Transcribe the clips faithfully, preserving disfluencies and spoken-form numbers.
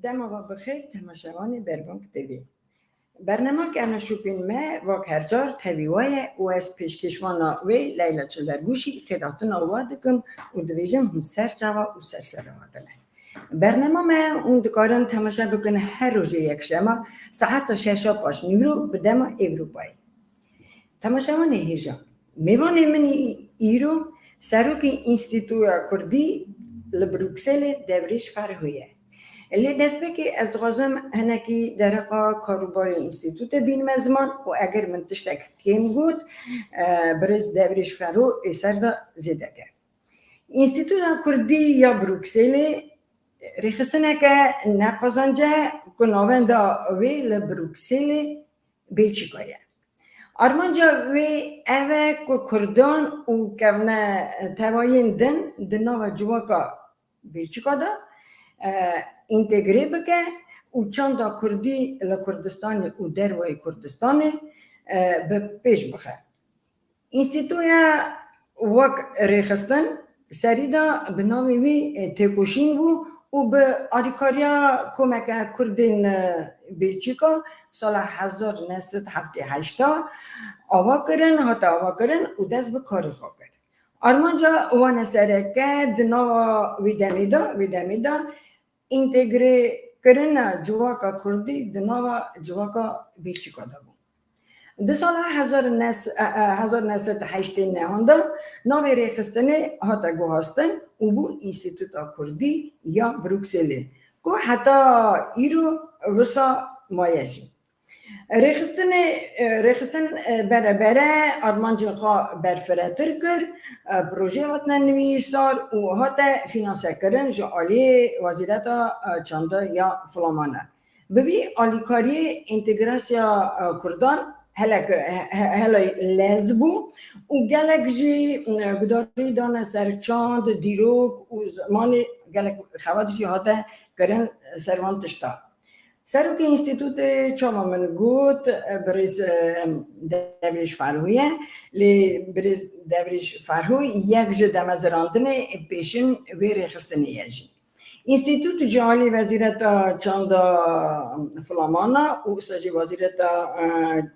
Dema we bi xêr, temaşevanê Berbang T V. Bernama Kevneşopên me wek her car tevî we ye û ez pêşkêşvana wê Leyla Çildergûşî xêrhatina we dikim û dibêjim hûn ser çava û ser serê hatine. Bernama me hûn dikarin temaşe bikin her rojê yekşema saeta şeşa paş nîvro bi dema Ewropayê. Temaşevanê hêja, mêvanê min î-, îro Serokê Înstîtuya Kurdî li Brukselê Devrêş Ferhû ye. Lê destpêkê ez dixwazim hinekî dereqa karûbarê înstîtûtê bînime ziman û eger min tiştek kêm got, e, birêz Devrêş Ferhû ê ser de zêde ke. Înstîtuta Kurdî ya Brukselê rêxistineke neqezenc e ku navenda wê li Brukselê Belçîka ye. Armanca wê ev e ku Kurdan û kevnetewayên din di nava civaka Belçîka de, e, întegrê bike û çanda Kurdî li Kurdistanê û dervayî Kurdistanê, e, bi pêş bixe. Înstîtuya wek rêxistin serî de bi navê wî, e, têkoşîn bû û bi alîkariya komeke Kurdên, e, Belçîka sala hezar neh sed heftê heşt ava kirin, hate avakirin û dest bi karê xwe kir. Armanca wan e sereke di nava wî demê de, wî demê de întegrê kirina civaka Kurdî di nava civaka Belçîka de bû. Di sala hezar neh sed, e, e, hezar neh sed heştê neh de navê rêxistinê hate guhastin û bû Înstîtuta Kurdî ya Brukselê ku heta îro wisa maye jî. Rêxistinê, e, rêxistin, e, bere bere armancên xwe berfiretir kir, e, proje hatine nivîsar û hate fînansekirin ji aliyê Wezîreta, e, Çanda ya Flamana. Bi vî alîkariyê întegrasya, e, Kurdan helek, he-, he-, hele lez bû û gelek jî, e, gudarî dane ser çand, dîrok û zimanê, gelek xebat jî hate kirin ser van tişta. Serokê Înstîtûtê çawa min got, e, birêz, e, Devrêş Ferhû ye, lê birêz Devrêş Ferhû yek ji demezirandinê pêşin wê rêxistinê ye jî. Înstîtût ji alî Wezîreta Çanda Flamana û wisa jî Wezîreta, e,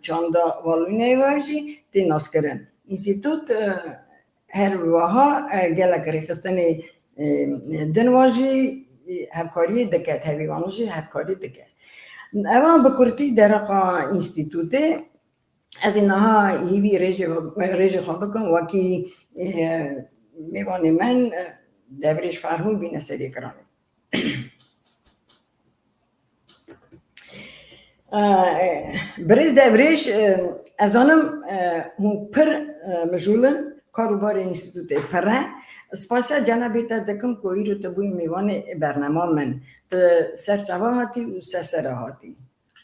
Çanda Walûneyê ve jî tê naskirin. Înstîtût, e, her wiha, e, gelek rêxistinê, e, din ve jî hevkariyê dike, tevî wan jî hevkarî dike. Eva bi kurtî dereqa înstîtûtê. Ez ê niha hîvî rêjê, rêjê xwe bikim wekî, e, mêvanê min, e, Devrêş Ferhû bîne serê ekranê. E, birêz Devrêş, e, ez zanim, e, hûn pir, e, mijûl in, kar û barê înstîtûtê pir e. Spasiya cenabê te dikim ku îro tu bûyî mêvanê bernama min. Tu ser çava hatî û ser sera hatî.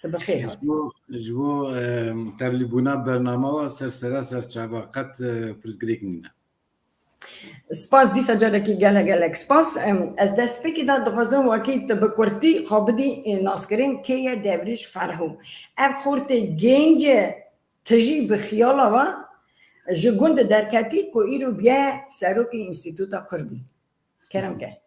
Tu bi xêr hatî. Ji bo, ji bo, e, tevlîbûna bernama we ser sera ser çava qet, e, pirsgirêk nîne. Spas, dîsa carekî gelek gelek spas. Em, ez destpêkê de dixwazim wekî tu bi kurtî xwe bidî, e, naskirin kê ye Devrêş Ferhû. Ev xortê gênc e, tu jî bi xiyala we ji gund derketî ku îro bûye serokê Înstîtûta Kurdî. Kerem ke.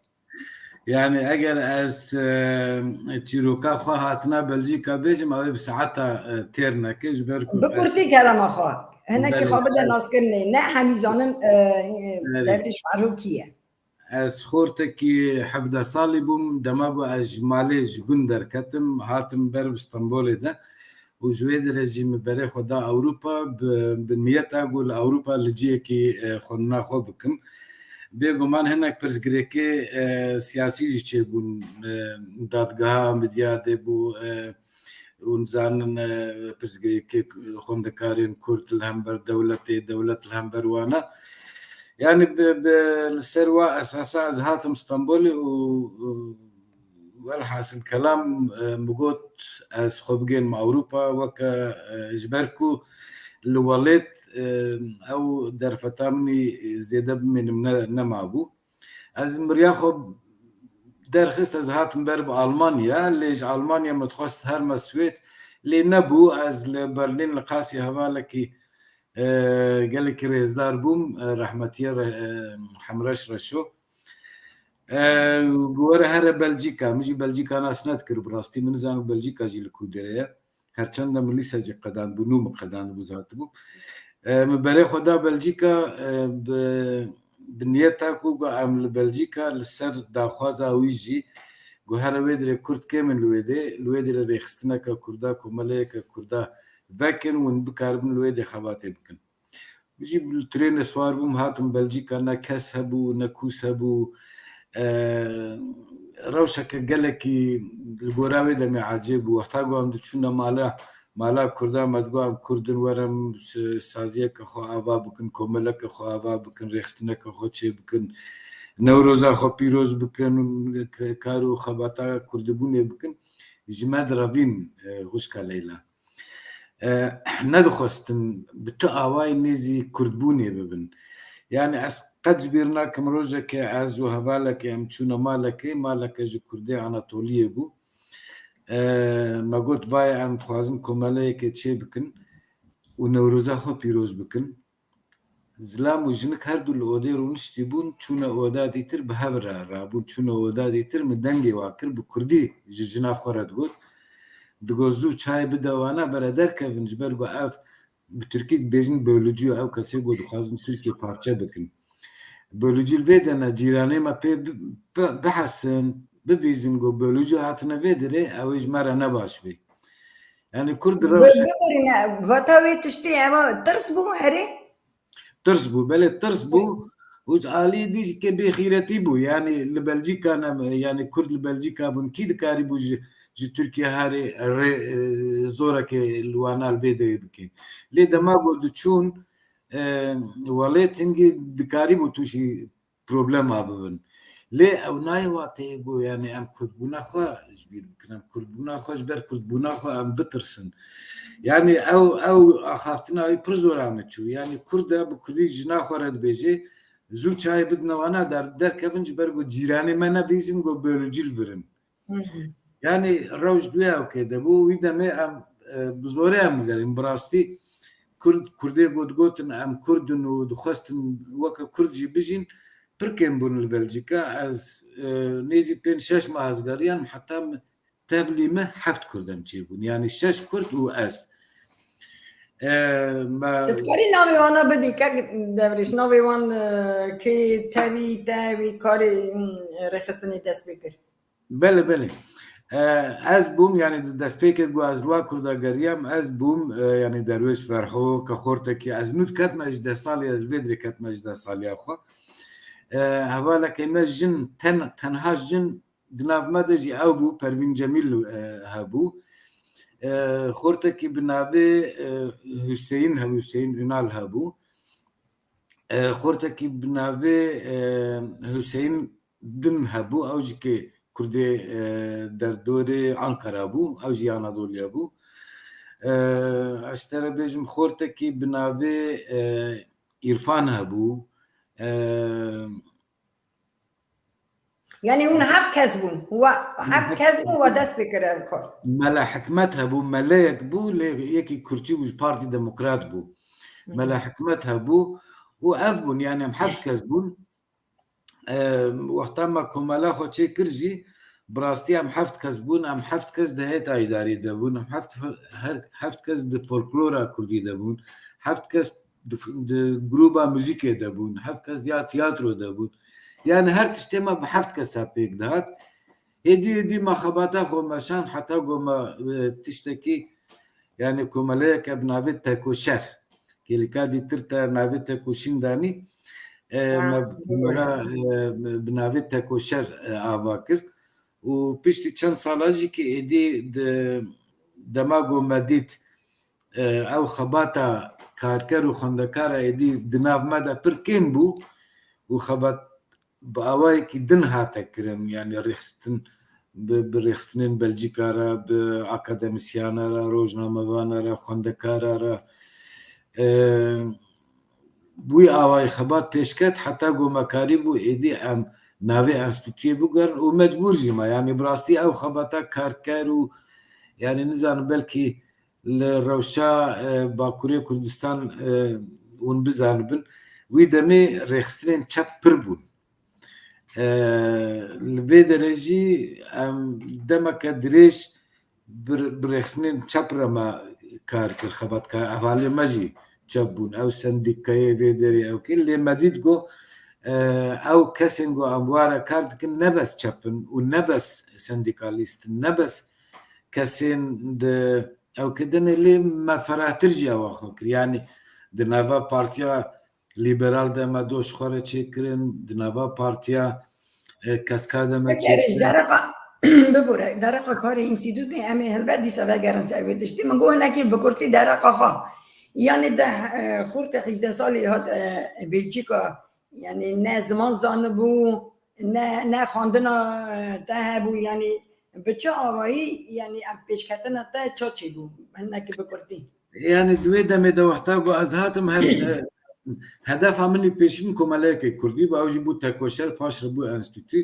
Yani eger ez, e, çîroka xwe hatina Belcîka bêjim, ew ê bi saeta, e, têr neke, ji ber ku Bi kurtî kerema xwe. Hinekî Belê, xwe bide ez naskirinê. Ne hemî zanin, e, e, Belê. Devrêş Ferhû kî ye? Ez xortekî hevdeh salî bûm, dema ku ez ji malê, ji gund derketim, hatim ber bi Stenbolê de û ji wê derê jî min berê xwe da Ewropa, bi, bi niyeta ku li Ewropa li cihekî, e, xwendina xwe bikim. Bêguman hinek pirsgirêkê, e, siyasî jî çêbûn, e, dadgeha Midyadê bû, e, hûn zanin, e, pirsgirêkê xwendekarên Kurd li hember dewletê, dewlet li hember wan e. Yani bi, bi, li ser wa esasa ez hatim Stenbolê û, û welhasil kelam, e, min got ez xwe bigênim Ewropa weke, e, ji ber ku li welêt, e, ew derfeta min î zêde bimînim ne, nemabû. Ez miriya xwe derxist, ez hatim ber bi Almanya, lê ji Almanya min dixwest herme Swêd, lê nebû, ez li Berlîn li qasî hevalekî, e, gelekî rêzdar bûm, e, rehmetiye Re-, e, Hemreş Reşo. E, û were here Belcîka. Min jî Belcîka nas nedikirin bi rastî. Min nizanim Belcîka jî li ku derê ye. Her çend de min lîse jî qedandibû, nû min qedandibû, ez hatibûm. E, min berê xwe da Belcîka, e, bi, bi niyeta ku got em li Belcîka li ser daxwaza wî jî got here wê dirê Kurd kêm in li wê dê, li wê dirê rêxistineke Kurda, komeleyeke Kurda vekin, hûn bikaribin li wê dê xebatê bikin. Min jî li trênê siwar bûm, hatim Belcîka, ne kes hebû, ne kûs hebû. E, rewşeke gelekî li gora wê demê ecêb bû. Wexta ku em diçûne mala, mala Kurdan, me digot em Kurd in, werin s-, saziyeke xwe ava bikin, komeleke xwe ava bikin, rêxistineke xwe çê bikin, Newroza xwe pîroz bikin, k-, kar û xebata Kurdibûnê bikin. Ji me direvîn, e, xwişka Leyla. E, nedixwestin bi tu awayî nêzî Kurdbûnê bibin. Yani ez qet ji bîr nakim rojekê ez û hevalekê em çûne malekê, maleke ji Kurdê Anatoliyê bû. E, me got, vay, em dixwazin komeleyekê çê bikin û Newroza xwe pîroz bikin. Zilam û jinik her du li odê rûniştî bûn, çûne oda dîtir bi hev re rabûn, çûne oda dîtir, min dengê wa kir, bi kurdî ji jina xwe re digot. Digot, zû çayê bide wana, bere derkevin, ji ber ku ev bi tirkî dibêjin bölücü, ew kesê ku dixwazin Tirkiye parçe bikin. Bölücü li vê de ne, cîranê me pê bi-, bi-, bihesin, bibîzin ku bölücü hatine vê dirê, ew ê ji me re ne baş bê. Yani Kurd Bi-, rewşe- Biborîne, vata wê tiştê eva tirs bû herê? Tirs bû, belê tirs bû. Û alî dî jî ke bêxîretî bû. Yani li Belcîka ne, yani Kurd li Belcîka bûn. Kî dikarî bû ji, ji Tirkiye herê rê, e, zoreke li wana li vê derê bike? Lê dema ku diçûn, e, welêt hingî dikarî bû tûşî problema bibin. Lê ew nayê wateyê ku, yani, em kurdbûna xwe ji bîr bikin, em kurdbûna xwe ji ber kurdbûna xwe em bitirsin. Yani ew, ew axaftina wî pir zora min çû. Yani Kurd e, bi kurdî jina xwe re dibêje, zû çayê bidine wana der-, derkevin ji ber ku cîranê me nebîzin ku bölücül virin. Hı hı. Yani rewş duya ew kê de bû, wî demê em, e, bi zorê em digerin. Bi rastî Kurd, Kurdê got, gotin em Kurd in û dixwestin weke Kurd jî bijîn, pir kêm bûn li Belcîka. Ez, e, nêzî pênc şeş mah ez geriyan, heta min tevlî min heft Kurd em çêbûn. Yani şeş Kurd û ez. E, me Tu dikarî navê wana bidî, kek Devrêş, navê wan, e, kê tevî, tevî karê, hmm, rêxistinê dest pê kir? Belê, belê. E, ez bûm, yani di destpêkê ku ez li wa Kurda geriyam, ez bûm, e, yani Derwêş Ferho, ke Xortekî, ez nû diketme ji deh salî, ez li vê dirê ketme ji deh saliya xwe. E, hevalekê me jin, ten-, tenha jin di nav me de jî ew bû, Pervîn Cemîl, e, hebû. E, Xortekî bi navê, e, Hüseyin hebû, Hüseyin Ünal hebû. E, Xortekî bi navê, e, Hüseyin Din hebû, ew jî kê Kurdê, e, derdorê Ankara bû, ew jî Anadoliya bû. E, ez ji te re bêjim, Xortekî bi navê, e, Îrfan hebû. E, Yani hûn heft kes bûn. Wa heft kes bûn, wa dest pê kir ev kar. Mela Hikmet hebû, meleyek bû, lê yekî Kurdçî bû, ji Partî Demokrat bû. Hı hı. Mela Hikmet hebû û ev bûn, yani em heft kes bûn. E, wexta me komela xwe çêkir jî, bi rastî em heft kes bûn, em heft kes di heyeta îdarê de bûn, em heft, her, heft kes di folklora Kurdî de bûn, heft kes di f-, di grûba muzîkê de bûn, heft kes ya tiyatro de bûn. Yani her tiştê me bi heft kesa pêk dihat. Êdî, êdî me xebata xwe meşand heta ku me, e, tiştekî, yani komeleyeke bi navê Tekoşer. Kêlika dîtir te navê Tekoşîn danî. E, Ha, me komela, e, bi navê Tekoşer, e, ava kir. Û piştî çend sala jî ki êdî di dema ku me dît, e, ew xebata karker û xwendekara êdî di nav me de pir kêm bû û xebat bi awayekî din hate kirin, yani rêxistin, bi, bi rêxistinên Belcîka re, bi akademîsyana re, rojnamevana re, xwendekara re, e, bi wî awayî xebat pêş ket, heta ku me karîbû êdî em navê enstîtuyê biguherin û mecbûr jî me. Yani bi rastî ew xebata karker û, yani nizanim belkî li rewşa, e, Bakurê Kurdistan, e, hûn bizanibin, wî demê rêxistinên çep pir bûn. E, li vê derê jî em demeke dirêj bi, bi rêxistinên çep re me kar kir, xebatkar, hevalê me jî çep bûn. Ew sendîkayê vê derê ew kir. Lê me dît ku, e, ew kesên ku em ware kar dikin ne bes çep in û ne bes sendîkalîst in, ne bes kesên di ew kirinê, lê me ferahtir jî ewa xwe kir. Yanî di nava partiya Lîberal de me doş xwe re çêkirin, di nava partiya, e, Keska de me Peki, çêkirin. Dereqa, bibûre, dereqa karê înstîtûtê em ê helbet dîsa vegerin ser vê tiştî. Min got hinekî bi kurtî dereqa xwe. Yanî de, e, xortê hejdeh salî hat, e, Belçîka, yanî ne ziman zanibû, ne, ne xwendina, e, te hebû, yanî bi çi awayî, yanî ev pêşketina te ça çêbû? Hinekî bi kurtî. Yanî di wê demê de wexta ku ez hatim her, e, hedefa min ê pêşîn komeleyeke kurdî bû, ew jî bû tekoşer, paş re bû enstîtû.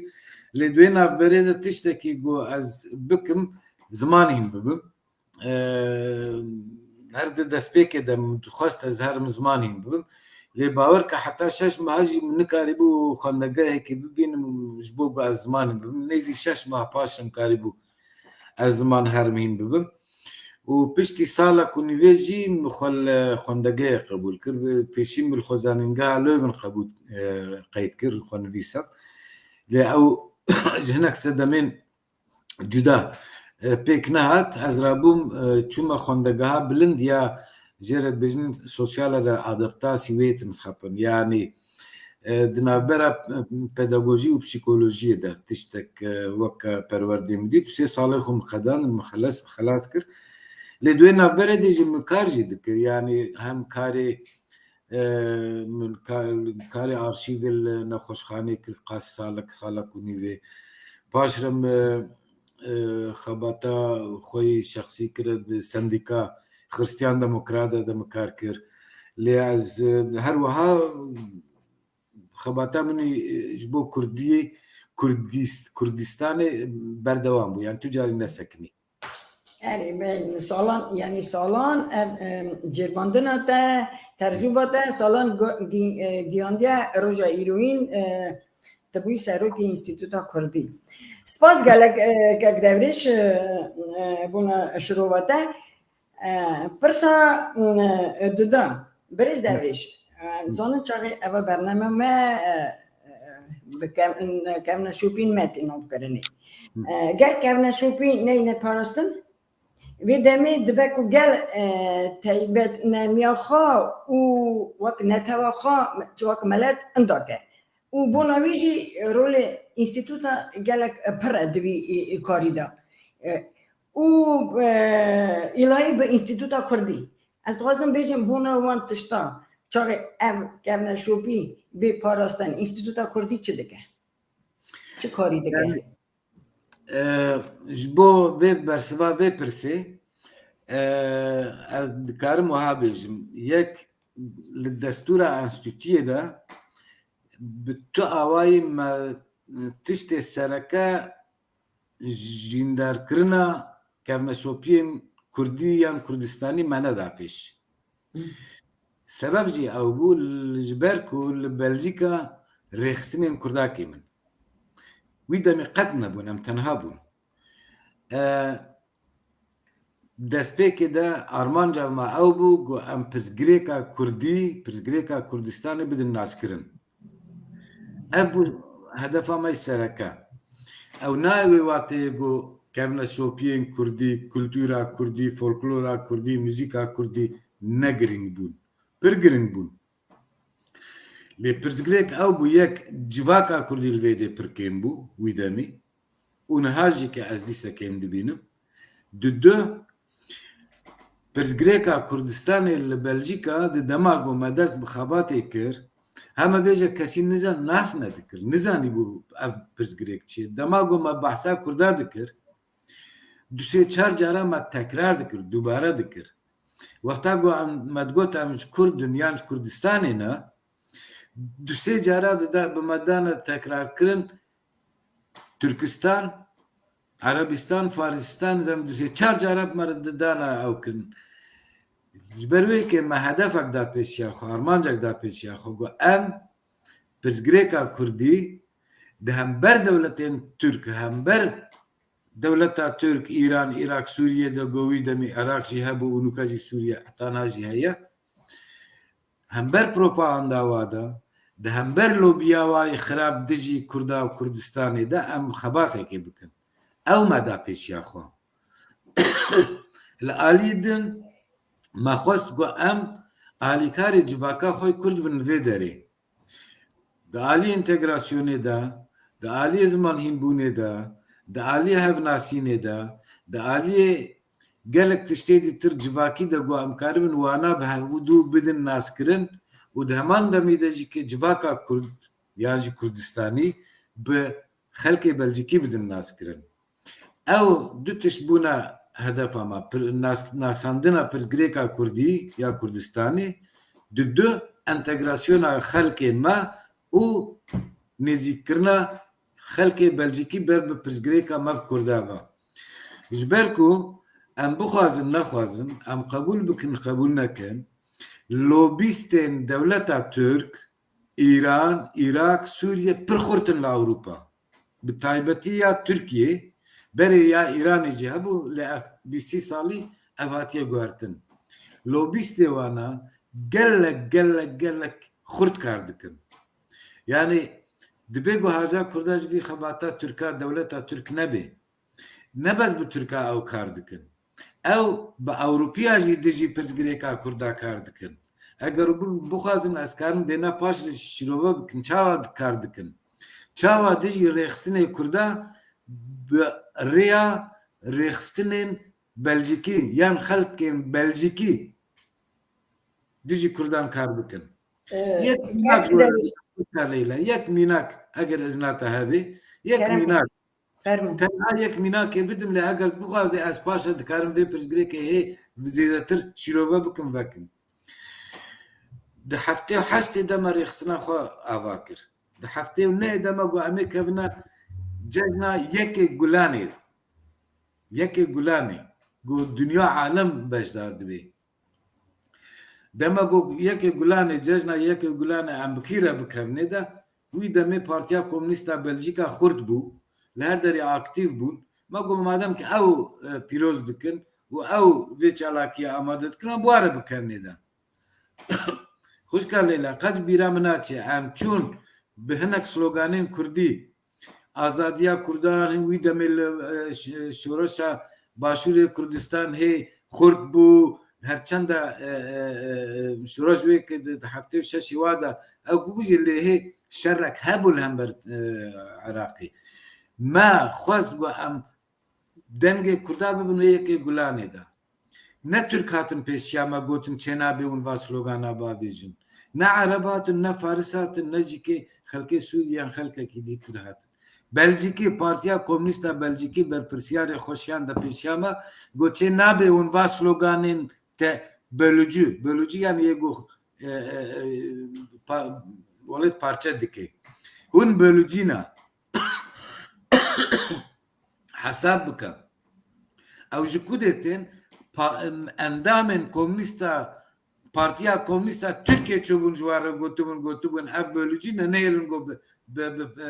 Lê di wê navberê de tiştekî ku ez bikim, ziman hîn bibim. E, her di destpêkê de min dixwest ez herim ziman hîn bibim. Lê bawer ke heta şeş meha jî min nikarîbû xwendegehekê bibînim ji bo ku ez ziman hîn bibim. Nêzî şeş meha paş re min karîbû ez ziman herim hîn bibim. Û piştî salek û nîvê jî min xwe li xwendegehê qebûl kir. Pêşî min li xwe zanîngeha Leuven qebûl, e, qeyd kir, xwe nivîsa. Lê ew ji hinek sedemên cuda, e, pêk nehat. Ez rabûm, e, çûme xwendegeha bilind ya jê re dibêjin sosyale de adaptasî wê tim xapin. Yanî, e, di navbera, e, pedagojî û psîkolojiyê de tiştek, e, weke perwerdê min dît. Sê salê xwe min qedan, min xelas, xelas kir. Lê di wê navberê de jî min kar jî dikir. Yanî hem karê, e, min ka-, karê arşîvê li nexweşxanê kir, qas salek, salek û nîvê. Paş re min, e, xebata xwe yê şexsî kir, di sendîka Xristiyan Demokrat de min kar kir. Lê ez, e, her wiha xebata min, e, ji bo Kurdiyê, Kurdîst-, Kurdistanê berdewam bû. Yanî tu carî nesekinî. Erê, belê, salan, yanî salan, ev, e, cêrvandina te, tercûba te, salan go-, gi-, e, giyandiye roja îroyîn, e, tu bûyî serokê Înstîtuta Kurdî. Spas gelek, e, kek Devrêş, e, e, bona şirova te. E, pirsa, e, duda, birêz Devrêş, e, zanin çaxê eva bername me, e, e, bi kev-, kevneşopîn me tê navkirinê. E, ger kevneşopî neyne parastin, vê demê dibe ku gel, e, teybetnemiya xwe û wek netewa xwe, wek melet indake. Û bona wî jî rolê înstîtuta gelek pir e di vî, e, e, karî de. E, û, e, îlayî bi Înstîtuta Kurdî. Ez dixwazim bêjim bona wan tişta, çaxê ev kevneşopî bê parastin, Înstîtuta Kurdî çi dike? Çi karî dike? Yanî, e, ji bo vê bersiva vê pirsê, e, ez dikarim wiha bêjim. Yek, li destûra enstîtuyê de bi tu awayî me tiştê sereke jîndarkirina kevneşopiyên kurdî yan kurdistanî me neda pêş. Sebeb jî ew bû, li, ji ber ku li Belcîka rêxistinên kurdakê min. Wî demê qet nebûn, em tenha bûn. E, destpêkê de armanca me ew bû ku em pirsgirêka kurdî, pirsgirêka Kurdistanê bidin naskirin. Ev bû hedefa me sereke. Ew nayê wê wateyê ku kevneşopiyên kurdî, kultura kurdî, folklora kurdî, muzîka kurdî ne girîng bûn. Pir girîng bûn. Lê pirsgirêk ew bû, yek, civaka kurdî li vê dê pir kêm bû, wî demî. Û niha jî ke ez dîse kêm dibînim. Di du, pirsgirêka Kurdistanê li Belcîka di dema ku me dest bi xebatê kir, heme bêje kesî nizan nas nedikir, nizanîbû ev pirsgirêk çi ye. Dema ku me behsa Kurda dikir, du sê çar cara me tekrar dikir, dubare dikir. Wexta ku em, me digot em ji Kurd in yan ji Kurdistanê ne, du sê cara dida, bi me dane tekrar kirin, Tirkistan, Erebistan, Faristan, zem du sê çar cara bi me re didana ew kirin. Ji ber wê ke me hedefek da pêşiya xwe, armancek da pêşiya xwe, ku em pirsgirêka kurdî di hember dewletên Tirk, hember dewleta Tirk, Îran, Îrak, Sûriye de go wî demî Iraq jî hebû û nûka jî Sûriye, heta niha jî heye. Hember propaganda wa de, di hember lobiya wa yê xirab dijî Kurda û Kurdistanê de em xebatekê bikin. Ew me da pêşiya xwe. Li alî din me xwest ku em alîkarê civaka xwe Kurd bin li vê derê. Di alî entegrasyonê de, di alî zimanhînbûnê de, di alî hevnasînê de, di alî gelek tiştê dîtir civakî de ku em karibin wana bi hevdû bidin naskirin û di heman demî de jî ke civaka Kurd yan jî Kurdistanî bi xelkê Belcikî bidin naskirin. Ew du tişt bûne hedefa me, pir-, nas-, nasandina pirsgirêka Kurdî ya Kurdistanê, di du entegrasyona xelkê me û nêzîkkirina xelkê Belcikî ber bi pirsgirêka me bi Kurda ve. Ji ber ku em bixwazin nexwazin, em qebûl bikin qebûl nekin, lobîstên dewleta Tirk, Îran, Îrak, Sûriye pir xurt in li Ewropa. Bi taybetî ya Tirkiyê, berê ya Îranê jî hebû, lê ev bîst salî ev hatiye guhertin. Lobîstê wana gelek, gelek, gelek xurt kar dikin. Yanî dibê ku haja Kurda ji vî xebata Tirka, dewleta Tirk nebê. Ne bes bi Tirka ew kar dikin. Ew bi Ewropiya jî dijî pirsgirêka Kurda kar dikin. Eger hûn bixwazin ez karim vêna paş re şîrove bikin, çawa kar dikin? Çawa dijî rêxistinê Kurda bi rêya rêxistinên Belcikî yan xelkên Belcikî dijî Kurdan kar bikin? Ee, Yek mînak, Leyla, yek mînak eger izna te hebe, yek mînak. Fermo. Tenha yek mînakê bidim, lê eger bixwaze ez paşa dikarim vê pirsgirêkê hê zêdetir şîrove bikim vekim. Di heftê û heştê de me rêxistina xwe ava kir. Di heftê û nehê de me got em ê kevine cejna yekê Gulanê. Yekê Gulanê. Got dinya alem beşdar dibê. Dema ku yekê Gulanê, cejna yekê Gulanê em bi kî re bikevnê de, wî demê Partiya Komûnîst a Belcîka xurt bû, li her derê aktîf bûn. Me got madem ki ew, e, pîroz dikin û ew vê çalakiya amade dikin, em bi wan re bikevnê de. Xwişka Leyla, qet bîra min naçe, em çûn bi hinek sloganên kurdî, azadiya Kurdan, wî demê li, e, ş-, şoreşa Başûrê Kurdistan hê xurt bû, her çenda, e, e, e, şoreş wê ki di, di heftê û şeşê wa de ew bû jî lê hê şerek hebû li hember, e, Iraqê. Me xwest ku em dengê Kurda bibin wê yekê Gulanê de. Ne Tirk hatin pêşiya me gotin çê nabê hûn va slogana bavêjin. Ne Ereb hatin, ne Faris hatin, ne jî kê xelkê Sûrî yan xelkekî dîtir hatin. Belcîkî, Partiya Komûnîst a Belcîkî berpirsiyarê xwe şiyan de pêşiya me, got çê nabê hûn va sloganên te bölücü, bölücü yani yê ku, e, e, e, pa-, welet parçe dike. Hûn bölücî ne. Hesab bike. Ew ji ku dê tên? Pa-, em-, endamên komûnîsta, Partiya Komûnîsta Tirkiyê çûbûn ji wan re gotibûn, gotibûn ev bölücî ne, nehêlin got bi, bi, bi, e,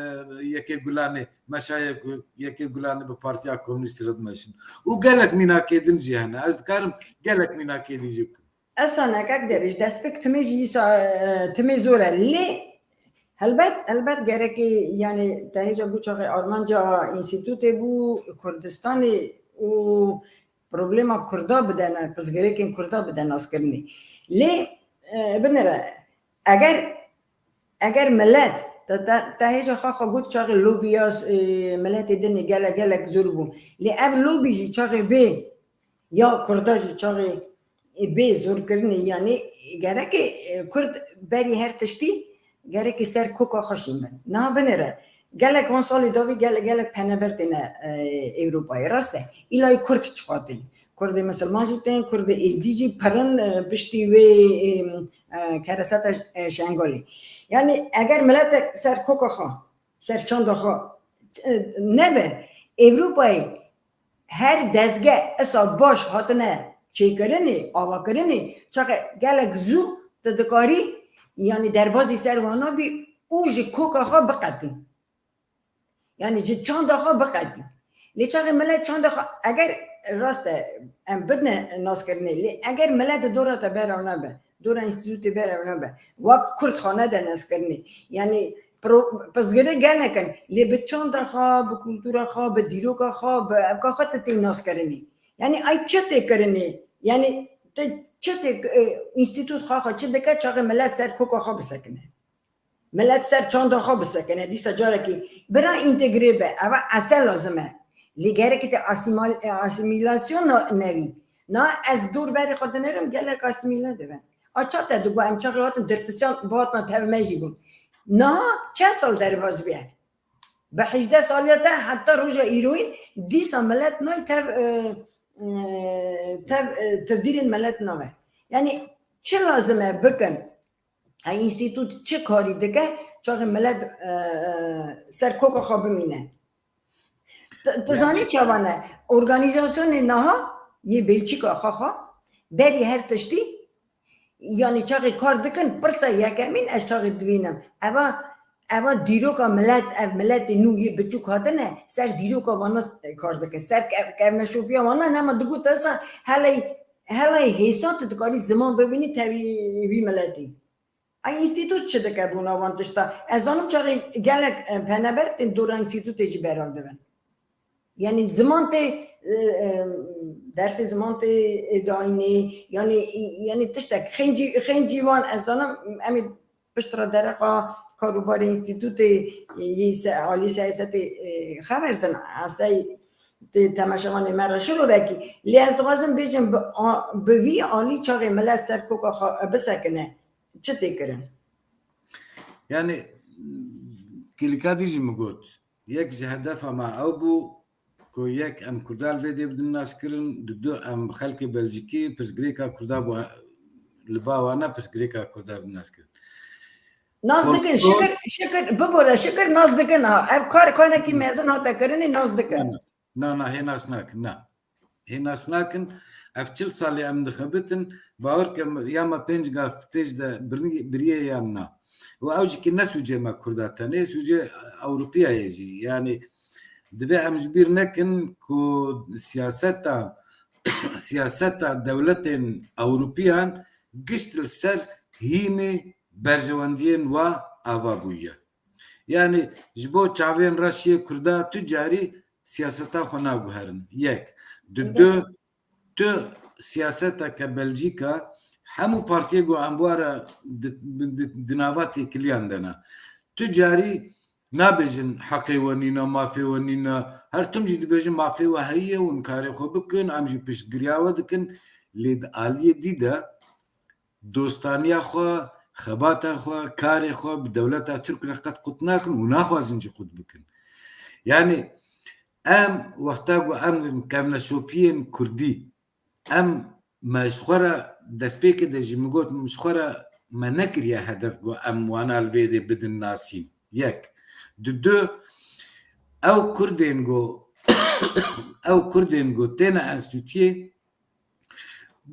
yekê Gulanê, meşa yek-, yekê Gulanê bi Partiya Komûnîst re bimeşin. Û gelek mînakê din jî hene. Ez dikarim gelek mînakê dî jî bikim. Esanek ek derê ji destpêk timê jî îsa, e, timê zor e. Lê helbet, helbet gerekê, yanî te hêja bû çaxê armanca înstîtûtê bû Kurdistanê û problema Kurda bidene, pirsgirêkên Kurda bide naskirinê. Lê, e, binêre, eger, eger milet, te, te, te hêja xwe xwe got çaxê lobiya, e, miletê din ê gelek, gelek zor bû. Lê ev lobî jî çaxê bê ya Kurda jî çaxê bê zorkirinê, yanî gerekê, e, Kurd berî her tiştî gerekê ser koka xwe şîn bin. Niha binêre, gelek van salê dawî gele-, gelek peneber têne, e, Ewropayê. Rast e, îlayî Kurd çiqa tên. Kurdê misilman jî tên, Kurdê êzdî jî pirin, e, piştî wê, e, e, kereseta, e, Şengalê. Yanî eger miletek ser koka xwe, ser çanda xwe, e, nebe, Ewropayê her dezge esa baş hatine çêkirinê, avakirinê, çaxe gelek zû tu dikarî, yanî derbazî ser wana bî û ji koka xwe biqetî. Yani ji çanda xwe biqetî. Lê çaxê milet çanda xwe, eger rast e, em bidine naskirinê, lê eger milet di dora te bera nebe, dora înstîtûtê bera nebe, wek Kurd xwe nede naskirinê. Yani pro-, pirsgirêk gelek in, lê bi çanda xwe, bi kultura xwe, bi dîroka xwe, bi evka xwe tu tê naskirinê. Yani ay çi tê kirinê? Yani tu çi tê, e, înstîtût xwe xwe çi dike çaxê milet ser koka xwe bisekine? Milet ser çanda xwe bisekine, dîsa carekî bira întegrê be. Eva esel lazim e. Lê gerekî te asîmal-, e, asîmîlasyon na-, nevî. Na ez dor berê xwe dinêrim, gelek asîmîle dibin. A ça te digo em çaxê hatin dirtisiyan bihatina tev me jî bûn. Niha çend sal derbas bûye? Bi hejdeh saliya te heta roja îroyîn dîsa milet nayê tev, e, e, tev, e, tevdîrên milet nabe. Yani çi lazim e bikin? Ev înstîtût çi karî dike, çaxê milet, e, e, ser koka xwe bimîne? Tu, tu Yani zanî çawa ne? Organîzasyonê niha yê Belçîka xwe xwe berî her tiştî, yani çaxê kar dikin, pirsa yekemîn ez çaxê dibînim. Eva, eva dîroka milet, ev miletê nû yê biçûk hatine, ser dîroka vana kar dikin. Ser kev-, kevneşopiya vana nema digot esa helay, helay hêsan tu dikarî ziman bibînî tevî vî miletî. Ay înstîtût çi dike bona van tişta? Ez zanim çaxê gelek, e, peneber tên dora înstîtûtê jî beral dibin. Yani ziman tê, e, e, dersê ziman tê, e, dayînê, yani, yani tiştek xêncî, xêncî van ez zanim em ê pişt re derexa karûbarê înstîtûtê, e, yê se-, alî siyasetê, e, xeber din. Esey tê temaşevanê me re şirovekî. Lê ez dixwazim bêjim bi, a, bi vî alî çaxê milet ser koka xwe bisekine. Çi tê kirin? Yani, Kîlîkadî jî min got, yek ji hedefa me ew bû ku yek em Kurda li vê dê bidin naskirin, di du em xelkê Belcîkî pirsgirêka Kurda bo, li ba wana pirsgirêka Kurda bidin naskirin. Nas dikin, Kontrol şikir, şikir, bibore, şikir nas dikin ha. Ev kar, karekî mezin hate kirinê, nas dikin. Na, na, hê nas nakin, na. Hê nas nakin. Ev çil salê em dixebitin, bawer ke ya me pênc gav pêş de birî-, biriye yan na. Û ew jî ki ne sûcê me Kurda tenê, sûcê Ewropiya ye jî. Yani divê em ji bîr nekin ku siyaseta, siyaseta dewletên Ewropiyan gişt li ser hînê berjewendiyên wa ava bûye. Yani ji bo çavên reş yê Kurda tu carî siyaseta xwe naguherin. Yek. Di du, tu siyaseteke Belcîka hemû partiyê ku em were di, di, di nava têkiliyan de ne. Tu carî nabêjin heqê we nîne, mafê we nîne. Her tim jî dibêjin mafê we heye, hûn karê xwe bikin, em jî piştgiriya we dikin. Lê di aliyê dî de dostaniya xwe, xebata xwe, karê xwe bi dewleta Tirk re qet qut nakin û naxwazin jî qut bikin. Yani em wexta ku em kevneşopiyên Kurdî, em me ji xwe re destpêkê de jî min got, min ji xwe re me nekiriye hedef ku em wana li vê dê bidin nasîn. Yek. Di du, ew Kurdên ku, ew Kurdên ku têne enstîtuyê,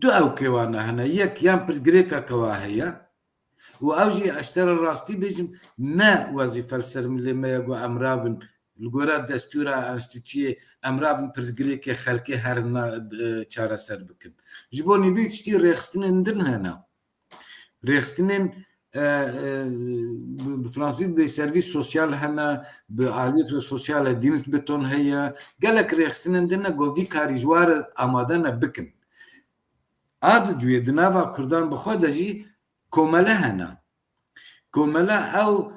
du ewkê wana hene. Yek, yan pirsgirêka kewa heye û ew jî ez ji te re rastî bêjim, ne wezîfe li ser milê me ye ku em rabin li gora destûra enstîtuyê em rabin pirsgirêkê xelkê herina, e, çareser bikin. Ji bo nîvî tiştî rêxistinên din hene. Rêxistinên, e, e, bi, bi fransî dibê servîs sosyal hene, bi aliyê sosyal e, Dienstbeton heye. Gelek rêxistinên din ne ku vî karî ji wa re amade ne bikin. A di duyê di nava Kurdan bi xwe de jî komele hene. Komele ew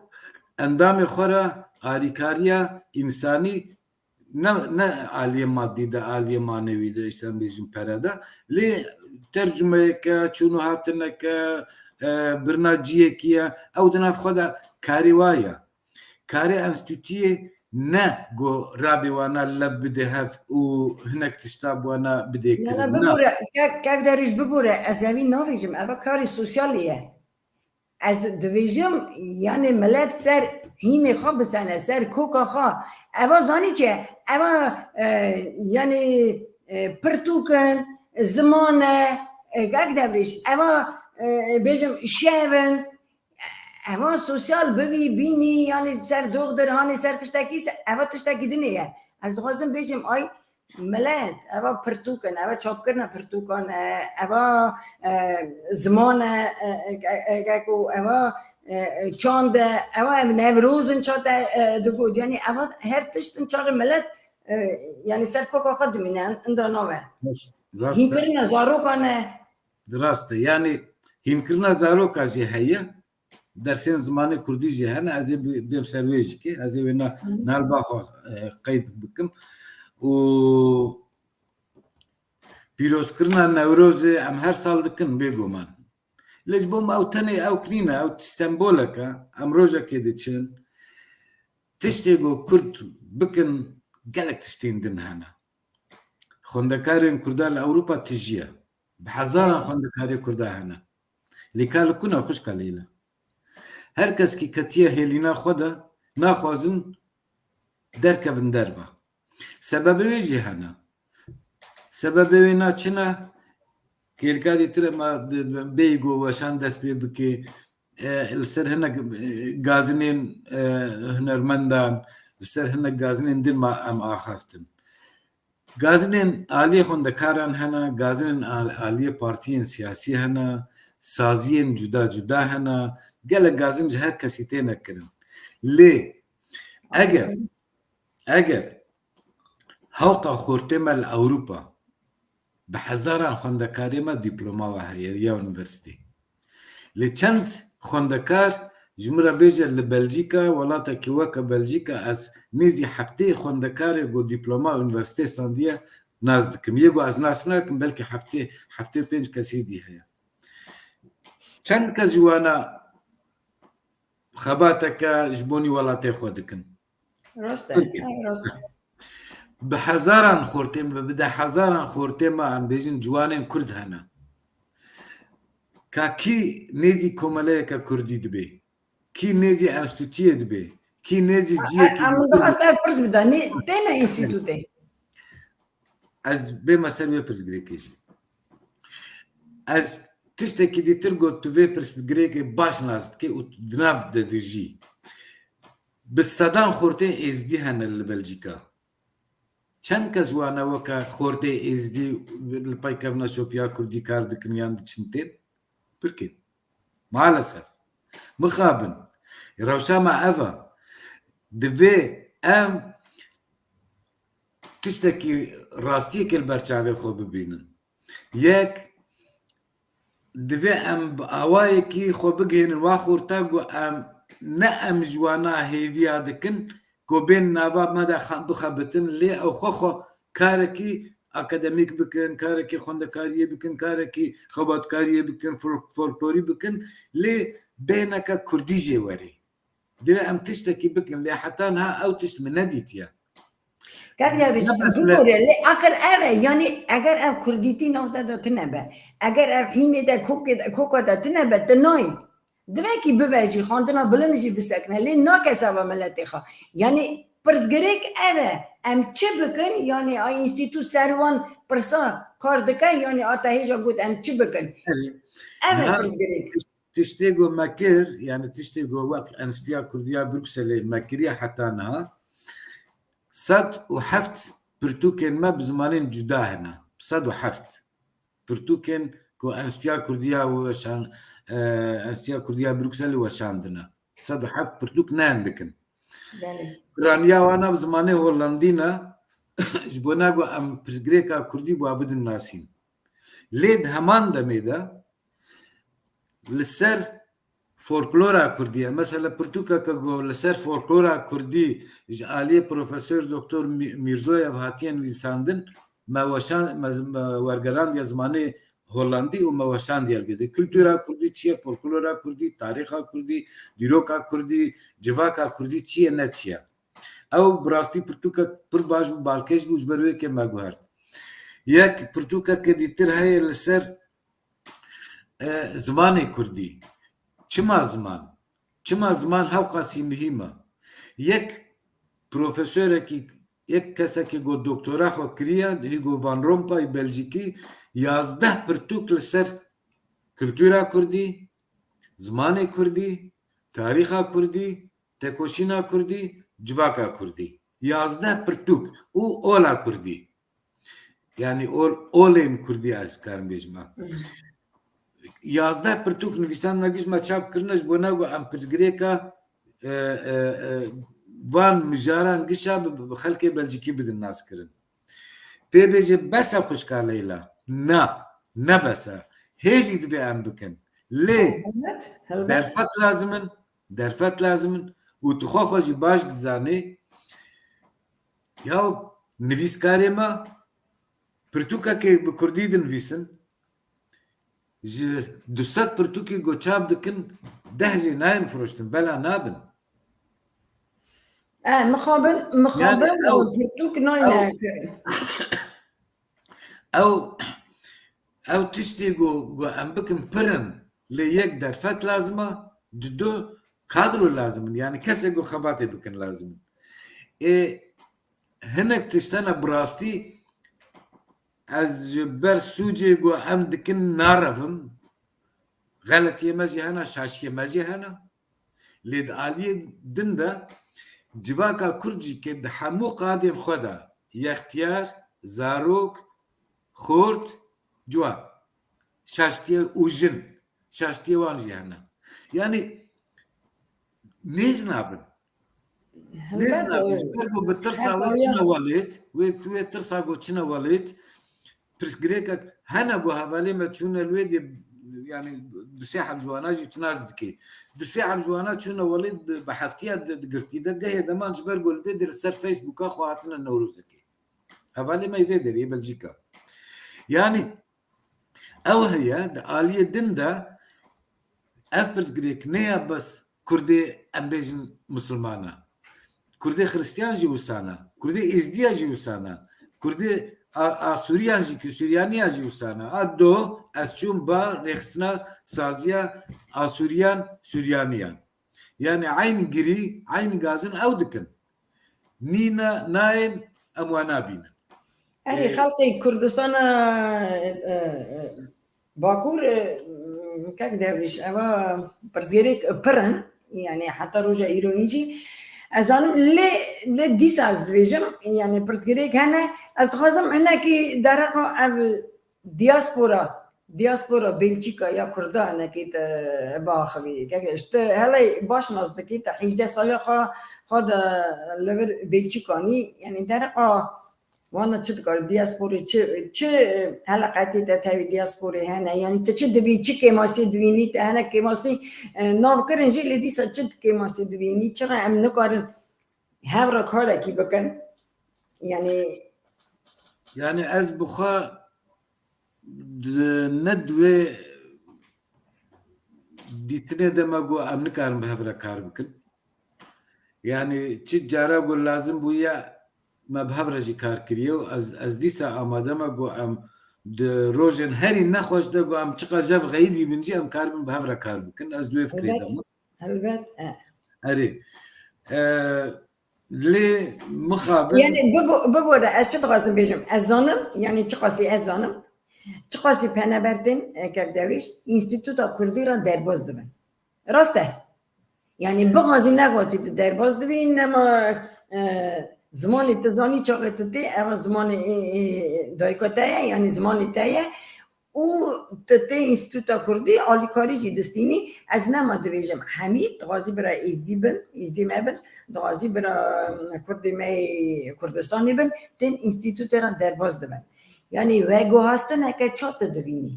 endamê xwe re alîkariya însanî ne, ne aliyê madî de, aliyê manewî de, işte em bêjin pere de, lê tercumeyeke, çûn û hatineke, e, birina ciyekî ye, ew di nav xwe de karê wa ye. Karê enstîtuyê ne ku rabê wana lev bidê hev û hinek tişta bi wana bidê kirin. Na, na, bibore, kev, kev derîj bibore, ez evî navêjim, eva karê sosyalê ye. Ez divêjim, yani milet ser hîmê xwe bisene, ser koka xwe. Eva zanî çi? Eva, e, yani, e, pirtûk in, ziman e, e, kak Devrîş. Eva, e, bêjim şev in. Eva sosyal bivî, bînî, yanî ser doxdir, hanê ser tiştekî, se-, eva tiştekî dinê ye. Ez dixwazim bêjim, ay milet, eva pirtûk in, eva çapkirina pirtûkan e, eva, e, ziman e, e, e, e, e, ku eva, e, e, çand e, eva ev Newroz in ça te, e, digot. Yanî eva her tişt in çaxê milet, e, yanî ser koka xwe dimîne, in-, inda nave. Rast, rast e. Hînkirina zarokan e. Rast e. Yanî hînkirina zaroka jî heye. Dersên zimanê kurdî jî hene, ez ê bi-, bêm ser wê jî kê, ez ê wê na-, Hı hı. nalba xwe, e, qeyd bikim. Û pîrozkirina Newrozê em her sal dikin, bêguman. Lê ji bo me ew tenê ew kirîne, ew sembolek e, em rojekê diçin. Tiştê ku Kurd bikin, gelek tiştên din hene. Xwendekarên Kurda li Ewropa tijî ye. Bi hezaran xwendekarê Kurda hene. Lê ka li ku ne xwişka Leyla? Her kes kî ketiye hêlîna xwe de, naxwazin derkevin derve. Sebebê wê jî hene. Sebebê wê na çi ne? Kêlka dîtir ma bêyî ku weşan dest pê bike, e, li ser hinek, e, gazinên, e, hunermendan, li ser hinek gazinên din ma em axaftin. Gazinên aliyê xwendekaran hene, gazinên al-, aliyê partiyên siyasî hene, saziyên cuda cuda hene, gelek gazin ji her kesî têne kirin. Lê eger, eger hewqa xortê me li Ewropa bi hezaran xwendekarê me dîploma we heye ya unîversîtê. Lê çend xwendekar ji min re bêje li Belcîka, welatekî weke Belcîka, ez nêzî heftê xwendekarê ku dîploma unîversîtê standiye nas dikim. Yê ku ez nas nakim, belkî heftê, heftê û pênc kesê dî heye. Çend kes ji wana xebateke ji bonî welatê xwe dikin? Rast e, Tirkî. He, rast e. Bi hezaran xortê me, bi deh hezaran xortê me, em bêjin ciwanên Kurd hene. Ka kî nêzî komeleyeke Kurdî dibe? Kî nêzî enstîtuyê dibe? Kî nêzî ciyekî Em dixwest ev pirs bida. Nê, têne enstîtû tê? Ez bême ser wê pirsgirêkê jî. Ez tiştekî dîtir got, tu vê pirsgirêkê baş nas dikê û di nav de dijî. Bi sedan xortê êzdî hene li Belcîka. Çend kes wane weke xortê êzdî li pey kevna şopiya kurdî kar dikin yan diçin tên? Tirkî. Maalesef. Mixabin. Rewşa me ev e. Divê em tiştekî rastiyekê li ber çavê xwe bibînin. Yek, divê em bi awayekî xwe bigihînin wa xorta ku em ne em ji wana hêviya dikin ku bên nava me de xe-, bixebitin, lê ew xwe xwe karekî akademîk bikin, karekî xwendekariyê bikin, karekî xebatkariyê bikin, fol-, folklorî bikin, lê bêhneke kurdî jê werê. Divê em tiştekî bikin, lê heta niha ew tişt min nedîtiye. Kak Yarîş, Ne mesele? Bigore, lê axir ev e, yanî eger ev kurdîtî navte de tine be, eger ev hîmê de, kokê de, koka de tine be, tu nayî. Divekî bibe jî, xwendina bilind jî bisekine, lê nake seba miletê xwe. Yanî pirsgirêk ev e, em çi bikin, yanî a înstîtû ser wan pirsa kar dike, yanî a te hêja got em çi bikin? Erê. Ev e Niha pirsgirêk. Tiştê ku me kir, yani tiştê ku wek Enstîtuya Kurdiya Brukselê me kiriye heta niha, sed û heft pirtûkên me bi zimanên cuda hene. Sed û heft pirtûkên ku Enstîtuya Kurdiya weşan-, e, Enstîtuya Kurdiya Brukselê weşandine. Sed û heft pirtûk ne hindik in. Belê. Piraniya wana bi zimanê Hollandî ne, ji bona ku em pirsgirêka Kurdî bi wa bidin nasîn. Lê di heman demê de li ser folklora Kurdî ye. Mesela pirtûkeke ku li ser folklora Kurdî ji aliyê Profesor Doktor Mî-, Mîrzoyev hatiye nivîsandin, me weşan-, me z-, me wergerandiye zimanê Hollandî û me weşandiye li vê de. Kultura Kurdî çi ye? Folklora Kurdî, tarîxa Kurdî, dîroka Kurdî, civaka Kurdî çi ye, ne çi ye? Ew bi rastî pirtûkek pir baş bû, balkêş bû, ji ber wê yekê me guhert. Yek pirtûkeke dîtir heye li ser, e, zimanê Kurdî. Çima ziman? Çima ziman hewqasî muhîm e? Yek profesorekî, yek kesekî ku doktora xwe kiriye, Hugo Van Rompuy, Belcîkî, yazdeh pirtûk li ser kultura Kurdî, zimanê Kurdî, tarîxa kurdî, tekoşîna kurdî, civaka kurdî. Yazdeh pirtûk û ola kurdî. Yanî ol, olên kurdî ez karim bêjim. Yazdeh pirtûk nivîsandina giş me çap kirine ji bo ne ku em pirsgirêka, e, e, e, van mijaran gişa bi, bi, bi xelkê Belcikî bidin naskirin. Tê bêje bes e xwişka Leyla. Na, ne bes e. Hê jî divê em bikin. Lê Helbet, helbet. Derfet lazim in, derfet lazim in û tu xwe xwe jî baş dizanî. Ya nivîskarê me pirtûkekê bi kurdî dinivîsin. Ji du sed pirtûkê ku çap dikin, deh jê nayên firoştin, bela nabin. E, mixabin, mixabin Yani ew, pirtûk nayne ew, kirin. Ew, ew tiştê ku, ku em bikin pir in, lê yek derfet lazim e, didu kadro lazim in. Yani kesê ku xebatê bikin lazim in. Ê, hinek tiştene bi rastî ez ji ber sûcê ku em dikin narevim. Xeletiyê me jî hene, şaşiyê me jî hene. Lê di aliyê din de civaka kurd jî ke di hemû qadên xwe de yextiyar, zarok, xort, ciwan, şaştiye û jin, şaştiyê wan jî hene. Yanî nêz nabin. Nêz Helbet, nabin. e, Ji ber ku bi tirsa her we çine welêt, wê, wê tirsa ku çine welêt, pirsgirêkek hene ku hevalê me çûne li wê dê, yani du sê heb ji wana jî tu nas dikê. Du sê heb ji wana çûne welêt bi, bi heftiya di, di girtî de gehê deman ji ber ku li vê dê li ser Facebooka xwe hatine Newrozekê. Hevalê me yê vê derê yê Belcîka. Yani ew heye di aliyê din de ev pirsgirêk ne ya bes Kurdê em bêjin misilman e. Kurdê Xiristiyan jî wisa ne. Kurdê Êzdiya jî wisa ne. Kurdê A-, Asûriyan jî, ku Suryaniya jî wisa ne. A do, ez çûm ba rêxistina saziya Asûriyan, Suryaniyan. Yani eyn girî, eyn gazin ew dikin. Nîne, nayên, em we nabînin. Erê, Ee, xelkê Kurdistana, e, e, Bakur, e, kek Derwîş, eva pirsgirêk pir in, yani heta roja îro jî. Ez zanim, lê, lê dîsa ez dibêjim, yani pirsgirêk hene, ez dixwazim hinekî dereqa ev diaspora, diaspora Belçîka ya Kurda hinekî te biaxivî. Kek ji te hele baş nas dikî, te hejdeh saliya xwe, xwe de li vir Belçîka nî, yani dereqa Wana çi dikare diasporê, çi, çi, e, heleqetê te tevî diasporê hene? Yani tu çi divî, çi kêmasî divînî, te hene kêmasî, e, nav kirin jî, lê dîsa çi kêmasî divînî? Çira em nikarin hev re karekî bikin? Yani Yani ez bi xwe di, ne di wê dîtinê de me got em nikarin bi hev re kar bikin. Yani çi cara ku lazim bûye me bi hev re jî kar kiriye û ez, ez dîsa amade me ku em di rojên herî nexweş de ku em çiqas jev xeyidî bin jî em karibin bi hev re kar bikin. Ez di wê fikrê de Elbet, me. Elbet, e. Erê. E, lê mixabin Yani bibo-, bibore, ez çi dixwazim bêjim? Ez zanim, yani çiqasî ez zanim. Çiqasî penabertên, e, Kevdewîş, Înstîtuta Kurdî re derbas dibin. Rast e. Yani bixwazî nexwazî tu derbas dibî, nema, e, zimanê tu zanî çaxê tu tê, ev zimanê, e, e, dayika te ye, yani zimanê te ye. Û tu tê Înstîtuta Kurdî alîkarî jî distînî. Ez nema dibêjim hemî, dixwazî bira Êzdî bin, Êzdî me bin, dixwazî bira, e, Kurdê me yê Kurdistanê bin, tên Înstîtutê re derbas dibin. Yani veguhastineke ça tu dibînî?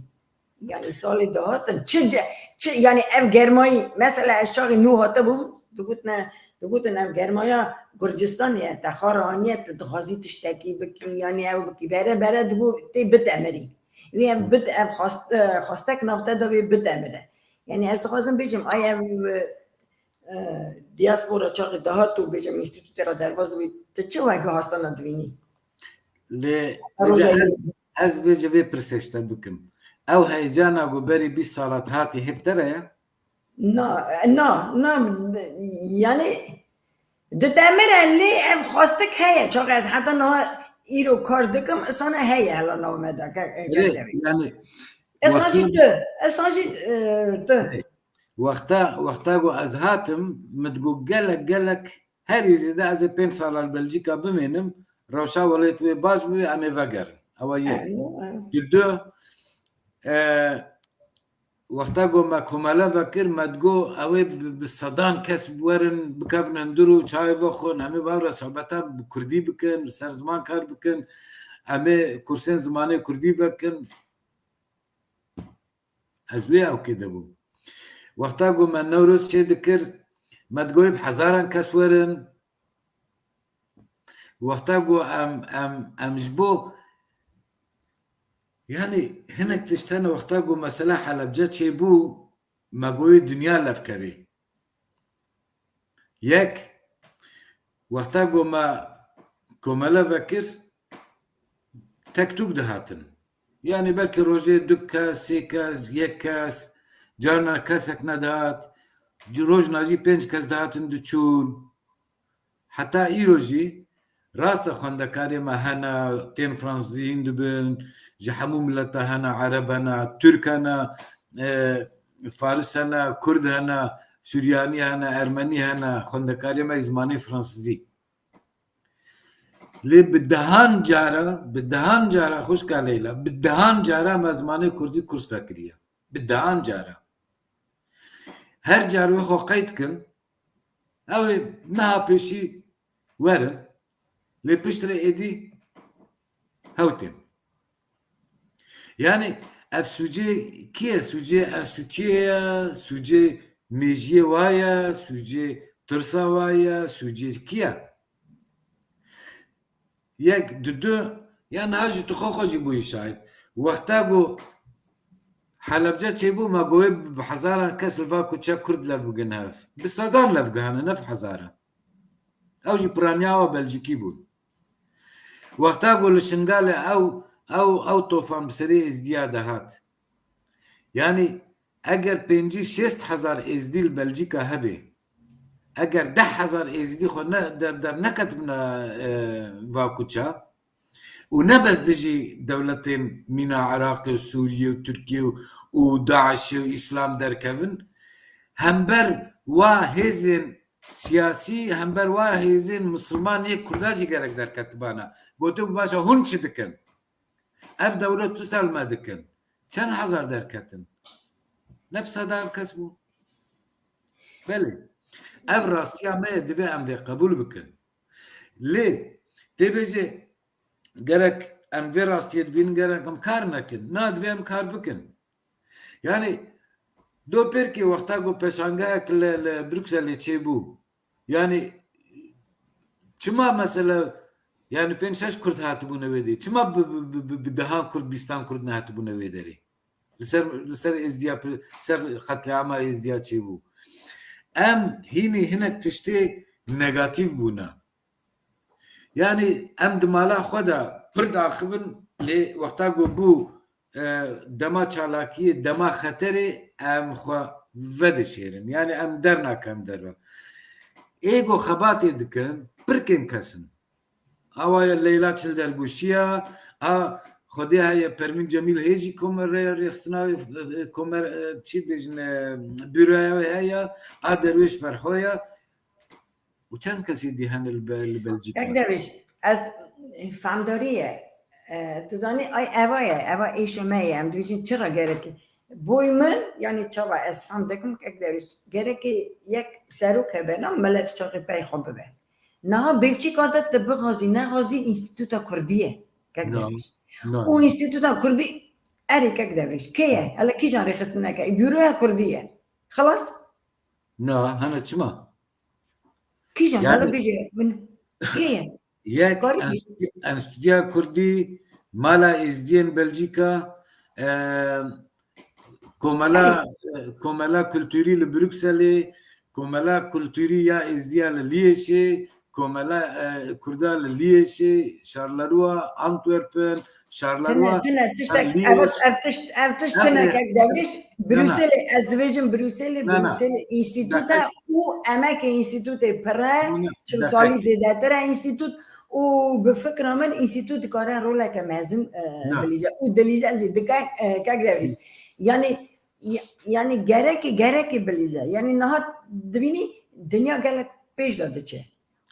Yani salê dahatin çi ce-, çi, yani ev germayî, mesela ez çaxî nû hatibûm, digotine, digotin ev germaya Gurcistanê ye, te xwe re aniye, tu dixwazî tiştekî bikî, yani ew bikî, bere bere digot tê bitemirî. Wî ev bit-, ev xwest-, e, xwestek nav te de wê bitemire. Yani ez dixwazim bêjim, ay ev, e, e, diaspora çaxî dahat û bêjim înstîtûtê re derbas dibî, tu çi veguhastana dibînî? Lê Roja ez, ez vê ji vê pirsê ji te bikim. Ew heyecana ku berî bîst sala hatî hê bi te re ye? Na, na, na, yani ditemire lê ev xwestik heye. Çax ez heta niha îro kar dikim, isana heye hela nav me de, ke-, ke-, Lê, kevdewî. Yani Esa jî wextê tu, esa jî, e, tu. Lê, Wexta, wexta ku ez hatim, min digot gelek, gelek, herî zêde ez ê pênc sala li Belçîka bimênim, rewşa welatê wê baş bibe, em ê vegerin. Ew e yek. Ew, ew. Di du, e, wexta ku me komele vekir, me digot, ew ê bi, bi sedan kes werin, bikevin hundir û çayê vexwin, em ê bavre sohbeta bi kurdî bikin, li ser ziman kar bikin, em ê kursên zimanê kurdî vekin. Ez wê ewkê de bûm. Wexta ku me Newroz çê dikir, me digot bi hezaran kes werin. Wexta ku em, em, em ji bo, yani hinek tişt hene, wexta ku mesela Helebce çêbû, me goyê dinya levkevê. Yek, wexta ku me komele vekir, tek tûk dihatin. Yani belkî rojê du kes, sê kes, yek kes, carna kesek nedihat, rojna jî pênc kes dihatin diçûn. Heta îro jî rast e xwendekarê me hene, tên fransizîn dibin, ji hemû mileta hene, ereb hene, tirk hene, e, faris hene, kurd hene, suryanî hene, ermenî hene, xwendekarê me yê zimanê fransizî. Lê bi dehan cara, bi dehan cara xwişka Leyla, bi dehan cara me zimanê kurdî kurs vekiriye. Bi dehan cara. Her car wê xwe qeyd kin, ew ê meha pêşî werin, lê piştre êdî hew tên. Yani ev sûcê kî ye? Sûcê enstîtuyê ye, sûcê mêjiyê wa ye, sûcê tirsa wa ye, sûcê kî ye? Yek, di du, ya niha jî tu xwe xwe jî bûyî şahid. Wexta ku Helebce çêbû, me got bi hezaran kes li va kuçe kurd lev bigin hev. Bi sedan lev gihane, ne bi hezaran. Ew jî piraniya wa Belcîkî bûn. Wexta ku li Şingalê ew, ew, ew tofan bi serê Êzdiya de hat. Yani eger pêncî şêst hezar Êzdî li Belcîka hebe, eger deh hezar Êzdî xwe ne, der, derneketibine, e, va kuça û ne bes dijî dewletên mîna Iraqê û Sûriyê û Tirkiyê û, û DAIŞê û Îslam derkevin, hember wa hêzên siyasî, hember wa hêzên misilman yê kurda jî gerek derketibana. Gotibû, baş e, hûn çi dikin? Ev dewlet tu ser me dikin. Çend hezar derketin? Ne bi sedan kes bû. Belê. Ev rastiya me ye, divê em vê qebûl bikin. Lê tê bêje gerek em vê rastiyê dibînin, gerek em kar nekin. Na, divê em kar bikin. Yani, do pêrkê wexta ku pêşangehek li, li Brukselê çêbû, yani, çima mesela, yani, pênc şeş Kurd hatibûne wê dê? Çima bi, bi, bi, bi, bi dehan Kurd, bîstan Kurd nehatibûne wê derê? Li ser, li ser Êzdiya, li ser qetlîama Êzdiya çêbû. Em hînî hinek tiştê negatîf bûne. Yani em di mala xwe de pir daxivin, lê wexta ku bû, e, dema çalakiyê, dema xeterê, em xwe vedişêrin. Yani em dernakin derve. Ê ku xebatê dikin, pir kêm kes in. Awa ye Leyla Çildergûşî ye, a Xwedê heye, Pervîn Cemîl hê jî komer rê-, rêxistina wê, e, komer, e, çi dibêjin, e, bureya wê heye, a Derwêş Ferho ye. Û çend kesê dî hene li Be-, li Belcîka? Kek Derwêş, ez, e, famdarî ye. E, tu zanî, ay eva ye, eva êşê me ye. Em dibêjin çi re gerekî? Boy min, yani çawa ez fam dikim, Kek Derwêş, gerekî yek serok hebe, na milet çaxê pey xwe bibe. Niha Belçîka de tu bixwazî, nexwazî, înstîtuta kurdî ye, Kek Na, Derwêş. na, Û na. Înstîtuta kurdî, erê Kek Derwêş, kê ye? Hele kîjan rêxistineke? Bureya kurdî ye. Xilas? Na, hene çima? Kîjan? Yani, hele bêje min. Kê ye? Yek Karî enstitü-, enstitüya kurdî, mala Êzdiyên Belcîka, e, komela, Erê. e, komela kulturî li Brukselê, komela kulturî ya Êzdiya li Liêşê, komela, e, kurda li Liêşê, Charleroi, Antwerpen, Charleroi, Tune, tune, tiştek, ha, ev, Liêş, ev tişt, ev tişt tune, Kek Derwêş, Brukselê, ez dibêjim Brukselê, Brukselê înstîtût e û emekê înstîtûtê pir e, çil salî zêdetir e înstîtût û bi fikra min înstîtût dikare roleke mezin, e, bilîze û dilîze zî dike, e, Kek Derwêş. Yani, Ya-, yani gerekê, gerekê bilîze. Yani niha dibînî dinya gelek pêş de diçe.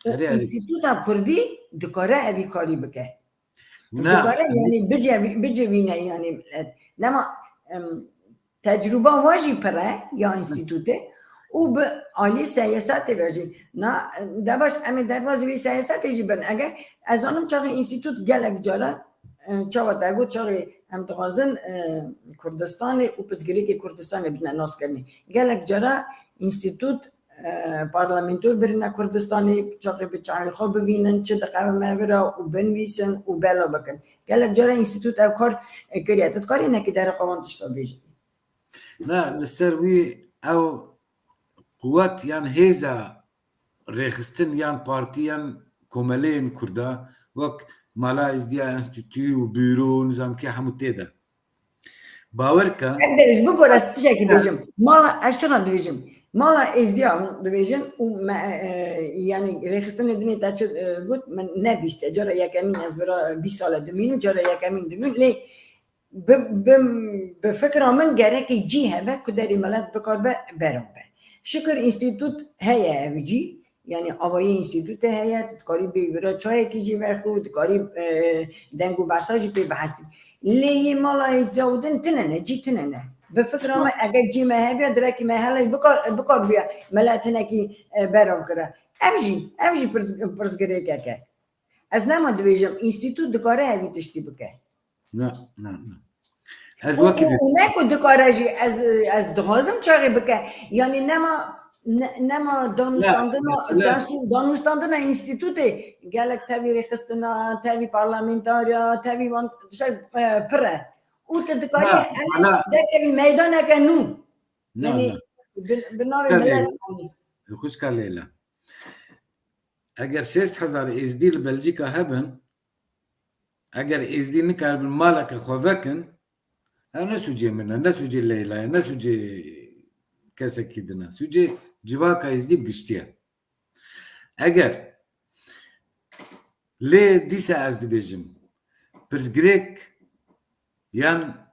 Û Erê, erê. Înstîtuta Kurdî dikare evî karî bike. Ne. Dikare yani bicevî-, bicivîne yani millet. Nema, em, tecrûba wa jî pir e ya înstîtûtê û bi alî siyasatê ve jî. Na, em, de baş, em ê derbazî vê siyasatê jî bin. Eger ez zanim çaxê înstîtût gelek cara, em, çawa te got, çaxê em dixwazin, em, Kurdistanê û pirsgirêkê Kurdistanê bidine naskirinê. Gelek cara înstîtût e, parlamento birine Kurdistanê, çaxê bi çavê xwe bivînin, çi diqewime vira û binivîsin û bela bikin. Gelek cara înstîtût ev kar, e, kiriye. Tu dikarî hinekî derheqa wan tişta bêjî? Ne, li ser wî ew quwet yan hêza rêxistin yan partî yan komeleyên Kurda wek Mala Êzdiya Enstîtû û Bûro û nizam kê hemû tê de. Bawer ke. Ek deviş, bibore, ez tiştekî bêjim. Mala, ez çira dibêjim? Mala Êzdiya hûn dibêjin û me, e, e, yani rêxistinê dinê te çi, e, got, min nebîste. Cara yekemîn ez vira bîst sal e dimînim, cara yekemîn dimînim. Lê bi, bi, bi fikra min gerekê cî hebe ku derê milet bikarbe berav be. Şikir înstîtût heye ev cî, yani avayê înstîtûtê heye, tu dikarî bêyî bira çayekî jî vexwî, dikarî, e, deng û behsa jî pê bihesî. Lê yê Mala Êzdiya û din tune ne, cî tune ne. Bi fikra me, eger cî me hebiya, direk me hele bikar, bikar biya milet hinekî, e, berav kira. Ev jî, ev jî pirs-, pirsgirêkek e. Ez nema dibêjim, înstîtût dikare evî tiştî bike. Na, na, na. Ez Û, wekî û, dî- û ne ku dikare jî ez, ez dixwazim çaxê bike. Yani nema, ne, nema danûstandina, Ya, mesele dan-, danûstandina înstîtûtê gelek tevî rêxistina, tevî parlamentarya, tevî wan şey, e, pir e. Û tu dikarî Na, em ê na. derkevî meydaneke nû. Na, Yani na. bi, bi navê Xwişka milet Leyla. Xwişka Leyla. Eger şêst hezar Êzdî li Belcîka hebin, eger Êzdî nikaribin maleke xwe vekin, ev ne sûcê min e, ne sûcê Leyla ye, ne sûcê kesekî din e. Sûcê civaka Êzdî bi giştî ye. Eger lê dîsa ez dibêjim, pirsgirêk yan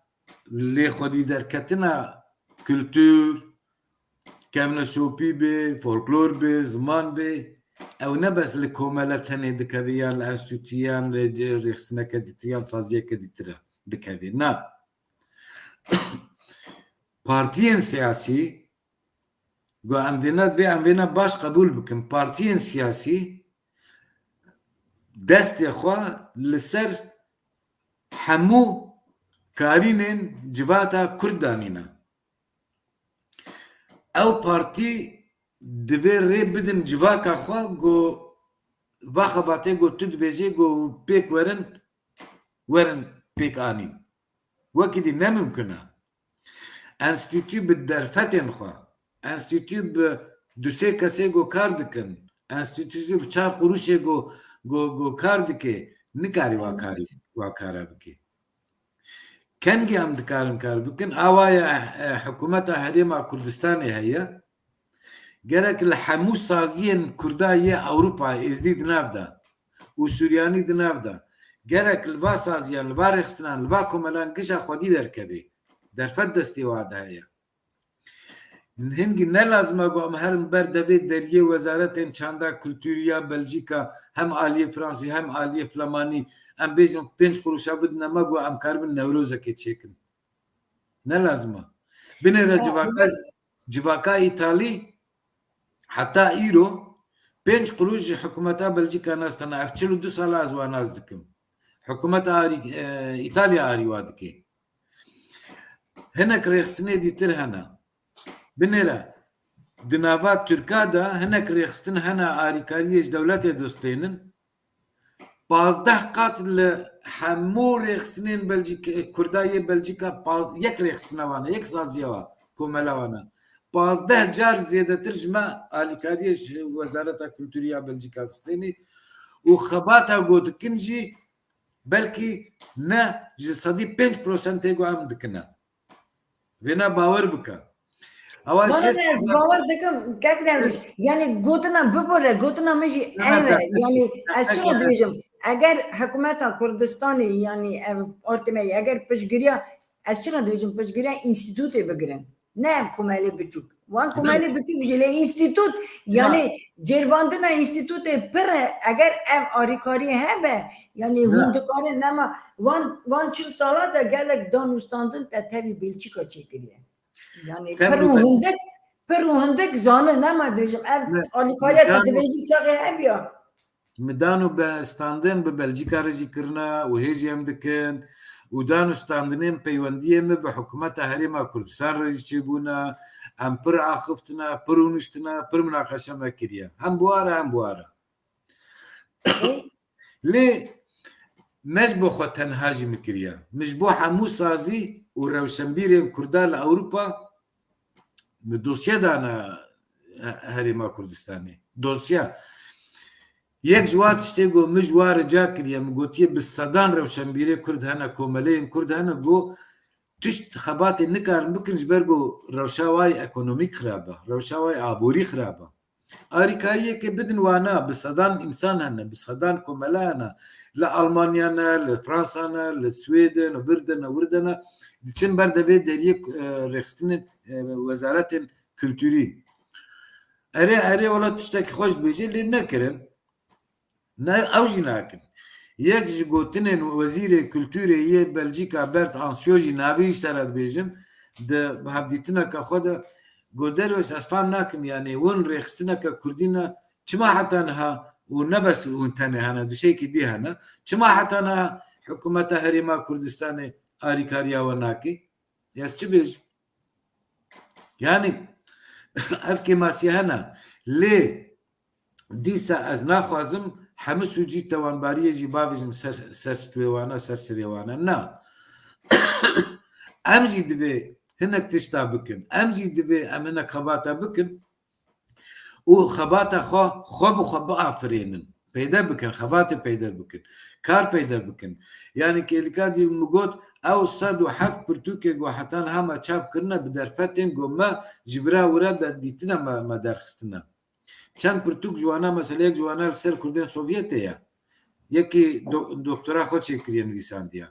lê xwedî derketina kultur, kevneşopî bê, folklor bê, ziman bê, ew ne bes li komele tenê dikeve yan li enstîtuyan, li rêxistineke dîtir yan saziyeke dîtir e dikeve. Na. Partiyên siyasî, go em vêna divê em vêna baş qebûl bikin. Partiyên siyasî destê xwe li ser hemû karînên civata Kurd danîne. Ew partî divê rê bidin civaka xwe, go va xebatê go tu dibêjê go pêk werin, werin pêk anîn. Wekî dî ne mimkun e. Enstîtû bi derfetên xwe, enstîtû bi du sê kesê go kar dikin, enstîtû bi çar quruşê go, go, go kar dike, nikarî wa karî, wa kara bike. Kengî em dikarin kar bikin? Awa ye, e, hikûmeta Herêma Kurdistanê heye. Gerek li hemû saziyên Kurda yê Ewropa, Êzdî di nav de û Suryanî di nav de, gerek li va saziyan, li va rêxistinan, li va komelan gija xwedî derkevê. Derfet destê wa de heye. Hingî ne lazim e ku em herin ber devê deriyê wezaretên çanda kulturî ya Belcîka, hem aliyê Fransî, hem aliyê Flemanî, em bêjin pênc quruşa bidine me ku em karibin Newrozekê çêkin. Ne lazim e. Binêre civaka, civaka Îtalî heta îro pênc quruş ji hikûmeta Belcîka nas tene. Ev çil û du sala ez wan nas dikim. Hikûmeta arî, e, Îtalya arî wa dike. Hinek rêxistinê dîtir hene. Binêre di nava Tirka de hinek rêxistin hene arîkariyê ji dewletê distênin. Pazdeh qat li hemû rêxistinên Belcîk-, Kurda yê Belcîka pa-, yek rêxistina wan e, yek saziya wan, komela wan e. Pazdeh car zêdetir ji me alîkariyê ji Wezareta Kulturî ya Belcîka distênî û xebata ku dikin jî belkî ne ji sedî pênc prosentê ku em dikine. Vêna bawer bike. Ewa Bana şêst ne, hezar bawer dikim, kek derviş. Yani gotina bibore, gotina min jî Ne, ev e. ne, Yani ne, ez ne, çima ne, dibêjim? Eger hikûmeta Kurdistanê, yani ev ortê me, eger piştgiriya ez çira dibêjim piştgiriya înstîtûtê bigirin. Ne ev komelê biçûk. Wan komelê biçûk jî lê înstîtût, yanî cêrbandina înstîtûtê pir e. Eger ev alîkarî hebe, yanî hûn dikarin nema, wan, wan çil sala de gelek dan û standin te tevî Belçîka çêkiriye. Yanî pir û hindik, pir û hindik zanin, nema dibêjim, ev alîkariya te dibêjî çaxê hebiya. Min dan û be-, standin bi Belçîka re jî kirine û hê jî em dikin û dan û standinên peywendiyê min bi hikûmeta Herêma Kurdistan re jî çêbûne. Em pir axiftine, pir rûniştine, pir minaqeşe me kiriye. Hem bi wa re, hem bi wa re. Lê ne ji bo xwe tenha jî min kiriye. Min ji bo hemû sazî û rewşenbîrên Kurda li Ewropa min dosye dane Herêma Kurdistanê. Dosye. Yek ji wan tiştê ku min ji wan rica kiriye, min gotiye bi sedan rewşenbîrê Kurd hene, komeleyên Kurd hene, ku tişt xebatê nikarin bikin ji ber ku rewşa wayê ekonomîk xirab e, rewşa wayê aborî xirab e. Arîkariyeke bidin wana, bi sedan însan hene, bi sedan komele hene. Li Almanya ne, li Fransa ne, li Swêdê ne, vir de ne, wir de ne. Diçin ber de vê deriyê, e, rêxistinên, e, wezaretên kulturî. Erê, erê, wela tiştekî xweş dibêje, lê nekirin. Ne, ew jî nakin. Yek ji gotinên wezîrê kulturê yê Belcîka Bert Anciaux jî navê wî ji te re dibêjim, di hevdîtineke xwe de got, Derweş, ez fam nakim, yanî hûn rêxistineke kurdî ne, çima heta niha û ne bes hûn tenê hene, duşeyekî dî hene, çima heta niha hikûmeta Herêma Kurdistanê arîkariya we nake? Ez çi bêjim? Yanî ev kêmasî hene. Lê dîsa ez naxwazim hemû sûcî tewanbariyê jî bavêjim ser, ser stûyê wana, ser serê wana. Na. Em jî divê hinek tişta bikin. Em jî divê em hinek xebata bikin. Û xebata xwe, xwe bi xwe biafirênin. Peyde bikin, xebatê peyde bikin. Kar peyde bikin. Yanî kêlika dî min got, ew sed û heft pirtûkê ku heta niha me çap kirine bi derfetên ku me ji vira wira de dîtine me, me derxistine. Çend pirtûk ji wana, mesela yek ji wana li ser Kurdên Sovyetê ye. Yekî do-, doktora xwe çêkiriye, nivîsandiye.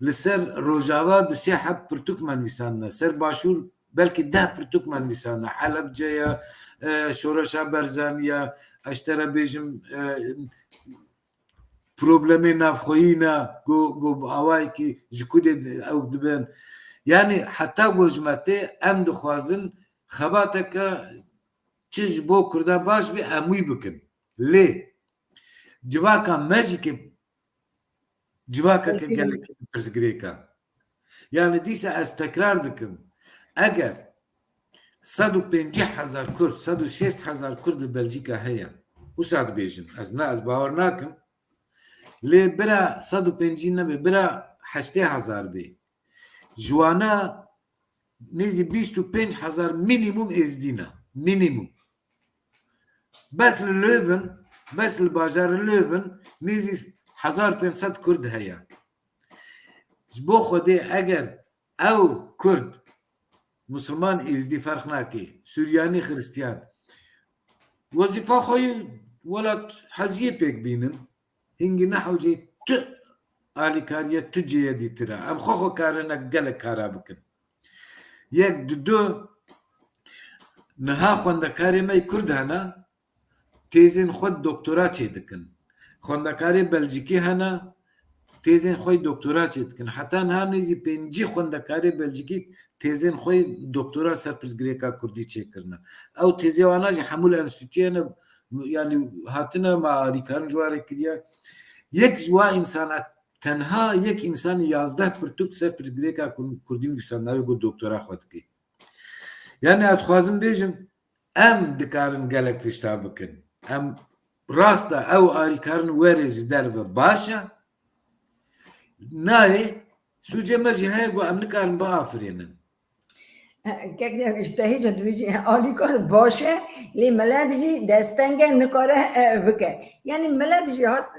Li ser Rojava du sê heb pirtûk me nivîsandine. Ser Başûr belkî deh pirtûk me nivîsandine. Helebce ye, e, Şoreşa Berzanî ye, ez ji te re bêjim, e, problemê navxweyî ne, ku, ku bi awayekî ji ku dê ew dibin. Yanî heta ku ji me tê, em dixwazin xebateke çi ji bo Kurda baş be, em wî bikin. Lê civaka me jî ke civakeke gelek pirsgirêk e. Yanî dîsa ez tekrar dikim, eger sed û pêncî hezar Kurd, sed û şêst hezar Kurd li Belcîka heye, wisa dibêjin, ez ne, ez bawer nakim, lê bira sed û pêncî nebe, bira heştê hezar bê. Ji wana nêzî bîst û pênc hezar minimum êzdî ne. Minimum. Bes li Leuven, bes li bajarê Leuven nêzî hezar pênc sed Kurd heye. Ji bo Xwedê eger ew Kurd, Musulman, Êzdî ferq nake, Suryanî, Xiristiyan, wezîfa xwe yê welat heziyê pêk bînin, hingî nehewcê tu alîkariye tu cihê dîtir e. Em xwe xwe karine gelek kara bikin. Yek, di du, niha xwendekarê me yê Kurd hene, têzên xwe doktora çêdikin. Xwendekarê Belcîkî hene, têzên xwe yê doktora çêdikin. Heta niha nêzî pêncî xwendekarê Belcîkî têzên xwe yê doktora ser pirsgirêka Kurdî çêkirine. Ew têzê wana jî hemû li enstîtuyê ne, yanî hatine, me alîkarin ji wan re kiriye. Yek ji wan însana, tenha yek însanî yazdeh pirtûk ser pirsgirêka Kur-, Kurdî nivîsandine, got doktora xwe dike. Yanî ez dixwazim bêjim, em dikarin gelek tişta bikin. Em rast e, ew alîkarin werê ji derve baş e. Nayê, sûcê me jî heye ku em nikarin biafirînin. Kek Derwîş, te hêja dibêjî alîkar baş e, lê milet jî desteng e, nikare, e, bike. Yanî milet jî hat,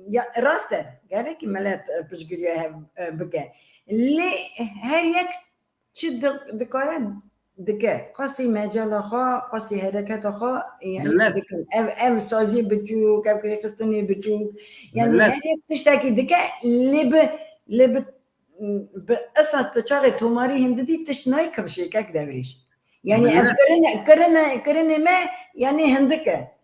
ya, rast e, gerekî milet, e, piştgiriya hev, e, bike. Lê her yek çi di-, dikare dike. Qasî mecala xwe, qasî hereketa xwe, yanî Milet. dikin. Ev, ev saziyê biçûk, ev kirêxistinê biçûk. Yanî Milet. her yek tiştekî dike, lê bi, lê bi bi esa tu çaxê tomarî hindidî tişt nayê kifşê kek Devrêj. Yani ev kirine, kirine, kirinê me yani hindik e.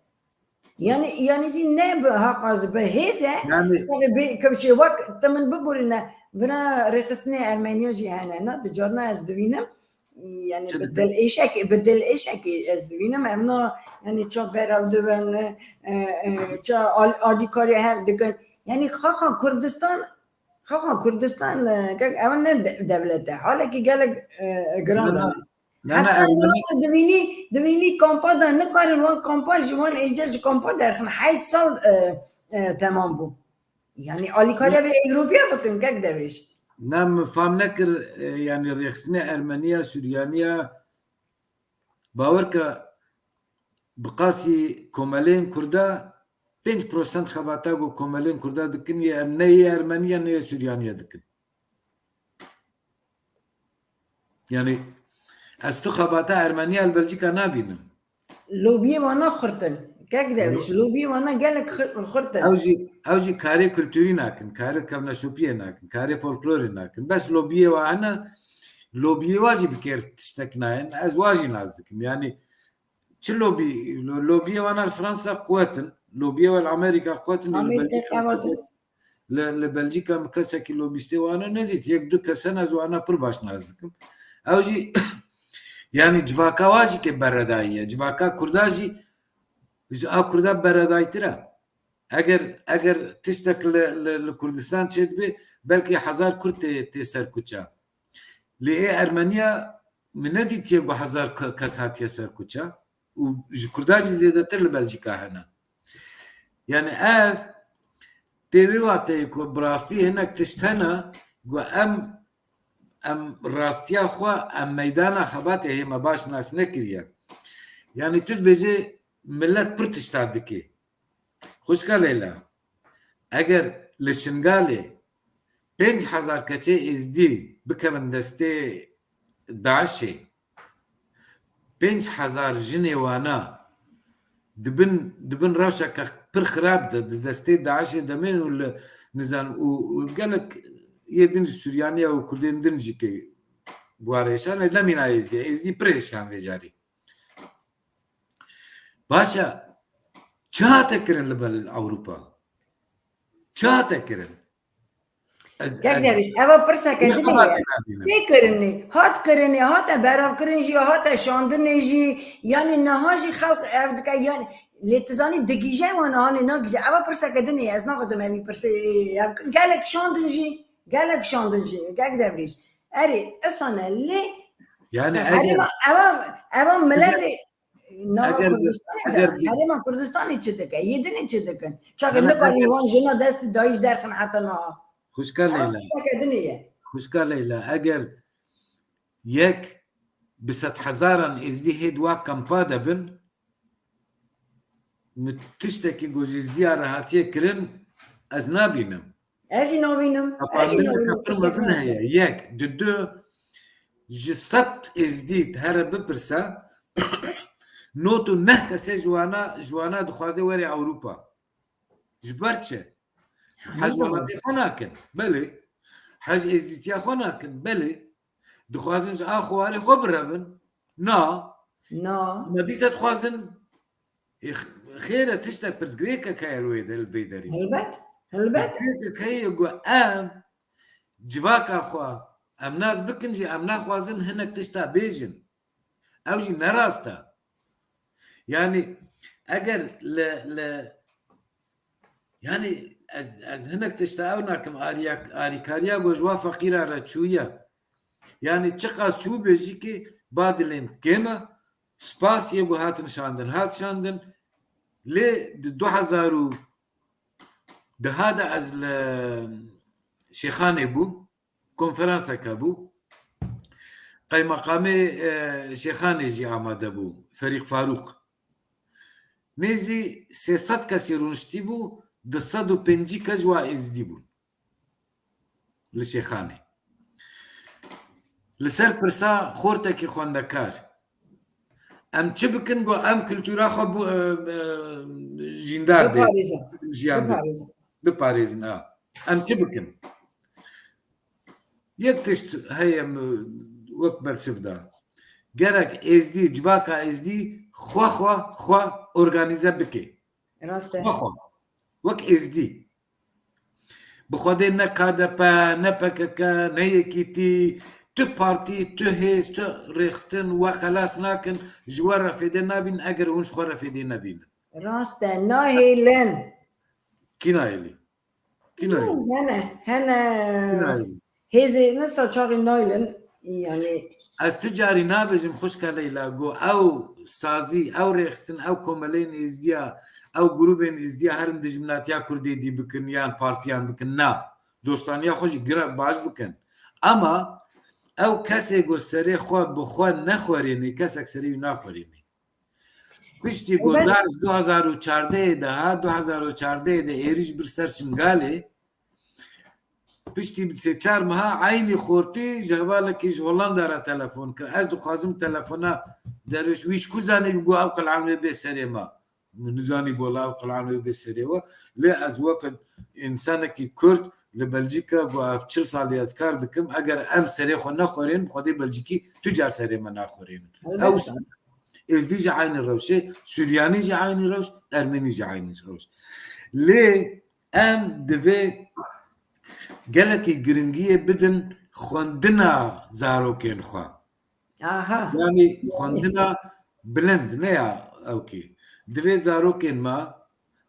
Yani, yani jî ne bi haqaz bi hêz e. Yani tabii bi kifşê wek te min biborîne vira rêxistinê Ermeniya jî hene. Na di carna ez divînim. Yani bi dil êşekê, bi dil êşekê ez divînim. Em na yani ça berev dibin, e, e, ça al-, alîkarî hev dikin. Yani xaxa Kurdistan, xaxa Kurdistan, e, kek ew ne de-, devlet e. Halekî gelek, e, giran e. Heta Ermeni divînî, divînî kampa de nikarin wan kampa ji wan êzdiya ji kampa derxin. Heşt sal, e, e, temam bû. Yani alîkariya vê Ewropiya bikin kek Devrêj. Na min fam nekir, e, yani rêxistinê Ermeniya, Suryaniya bawer ke bi qasî komelên Kurda pênc prosent xebata ku komelên Kurda dikin yê em ne yê Ermeniya ne yê Suryaniya dikin. Yani ez tu xebata Ermeniya li Belçika nabînim. Lobiyê wana xurt in. Kek Devrêj, lobiyê wana gelek xi-, xurt in. Ew jî, ew jî karê kulturî nakin, karê kevneşopiyê nakin, karê folklorê nakin. Bes lobiyê wa hene, lobiyê wa jî bi kêr tiştek nayên. Ez wa jî nas dikim. Yani çi lobî, lo-, lobiyê wana li Fransa quwet in, lobiyê wa li Amerîka quwet in, li Belçika quwet in. Li, li Belçika min kesekî lobîstê wana nedît. Yek du kes hene, ez wana pir baş nas dikim. Ew jî, yani civaka wa jî kê beredayî ye. Civaka Kurda jî, ji a Kurda beredayîtir e. Eger, eger tiştek li, li, li Kurdistan çêdibe, belkî hezar Kurd tê, tê ser kuça. Lê ê Ermeniya min nedîtiye ku hezar ke-, kes hatiye ser kuça. Û ji Kurda jî zêdetir li Belçika hene. Yani ev tê wê wateyê ku bi rastî hinek tişt hene ku em, em rastiya xwe, em meydana xebatê hê me baş nas nekiriye. Yani tu dibêjê milet pir tişta dike. Xwişka Leyla, eger li Şingalê pênc hezar keçê êzdî bikevin destê DAIŞê, pênc hezar jinê wana dibin, dibin rewşeke pir xirab de, di destê DAIŞê de bên û li, nizan, û, û gelek yê din ji Suryaniya û Kurdên din jî kê bi warê êşan, lê nemîna Êzdî. Êzdî pir êşan vê carî. Baş e, çi hate kirin li bel Ewropa? Çi hate kirin? Ez, Kek ez, Derviş, eva pirseke ez din e. Tê kirinê, hat kirinê, hate beravkirin jî, hate şandinê jî, yani niha jî xelq ev dike, yani lê tu zanî digîje wan hanê nagîje. Eva pirseke din e, ez naxwazim em vî pirsê ev kin. Gelek şandin jî, gelek şandin jî, Kek Derviş. Erê, isane lê Yani eger herêma, eva, eva miletê Nava Kurdistanê de, Herêma Kurdistanê çi dike? Yê dinê çi dikin? Çaxê nikarî wan jina destî DAIŞ derxin heta niha. Xwişka Leyla. Tişteke dinê ye. Xwişka Leyla, eger yek bi sedhezaran Êzdî hê di wa kampa de bin, min tiştekî ku ji Êzdiya re hatiye kirin, ez nabînim. Ez jî nabînim. Xapandineke pir mezin heye. Yek, di du, ji sed Êzdî here bipirse, nod û neh kesê ji wana, ji wana dixwaze were Ewropa. Ji ber çi? Hej welatê xwe nakin. Belê. Hej êzdîtiya xwe nakin. Belê. Dixwazin ji a xwarê xwe birevin. Na. Na. Me dîsa dixwazin Ê, x-, xêr e, tiştek pirsgirêkek heye li wê de, li vê derê. Helbet, helbet. Pirsgirêkek heye ku em civaka xwe, em nas bikin jî, em naxwazin hinek tişta bêjin. Ew jî ne rast e. Yani eger li, li, yani ez, ez hinek tişta ew nakim, ariya-, arîkariya ku ji wa feqîra re çûye. Yani çiqas çû bêjî ki badilên kêm e, spas yê ku hatin şandin, hat şandin. Lê di du hezar û deh de ez li Şêxanê bû, konferanseke bû. Qeymeqamê, e, Şêxanê jî amade bû, Ferîq Farûq. Nêzî sê sed kesî rûniştî bû, du sed û pêncî kes ji wa êzdî bûn. Li Şêxanê. Li ser pirsa xortekî xwendekar. Em çi bikin ku em kultura xwe bu-, e, e, jîndar bê, Biparêzin. Jiyan bê. Biparêzin. Biparêzin, ha. Em çi bikin? Yek tişt heye min wek bersiv da. Gerek Êzdî, civaka Êzdî xwe xwe xwe organîze bike. Rast e. Xwe xwe. Wek Êzdî. Bi Xwedê ne K D P, ne P K K, ne Yekîtî, tu partî, tu hêz, tu rêxistin we xelas nakin, ji we re fêde nabîn eger hûn ji xwe re fêde nebînin. Rast e, nahêlin. Kî nahêlî? Kî nayê? Hene, hene. Kî nayê? Hêzê ne saçaxî naylin, yani. Ez tu carî nabêjim xwişka Leyla, got ew sazî, ew rêxistin, ew komeleyên Êzdiya, ew grûbên Êzdiya herin dijminatiya Kurdê dî bikin yan partiyan bikin. Na. Dostaniya xwe jî gira baş bikin. Ama ew kesê ku serê xwe bi xwe nexwerênê, kesek serê wî naxwerênê. Piştî ku Elbet. DAIŞ du hezar û çardehê de ha, du hezar û çardehê de êrîş bir ser Şingalê, piştî bi sê çar meha eynî xortî ji hevalekî ji Hollanda re telefon kir. Ez dixwazim telefona derwêş wî ji ku zanî, min got ew qil'an wê bê serê me. Min nizanî bola ew qil'an wê bê serê we. Lê ez weke însanekî Kurd li Belcîka, got ev çil salî ez kar dikim. Eger em serê xwe nexwerên, bi Xwedê Belcîkî tu car serê me naxwerênin. Elbet. Ew Êzdî jî eynî rewşê, Suryanî jî eynî rewş, Ermenî jî eynî rewş. Lê em divê gelekî giringiyê bidin xwendina zarokên xwe. Aha. Yanî xwendina bilind, ne ya ewkî. Divê zarokên me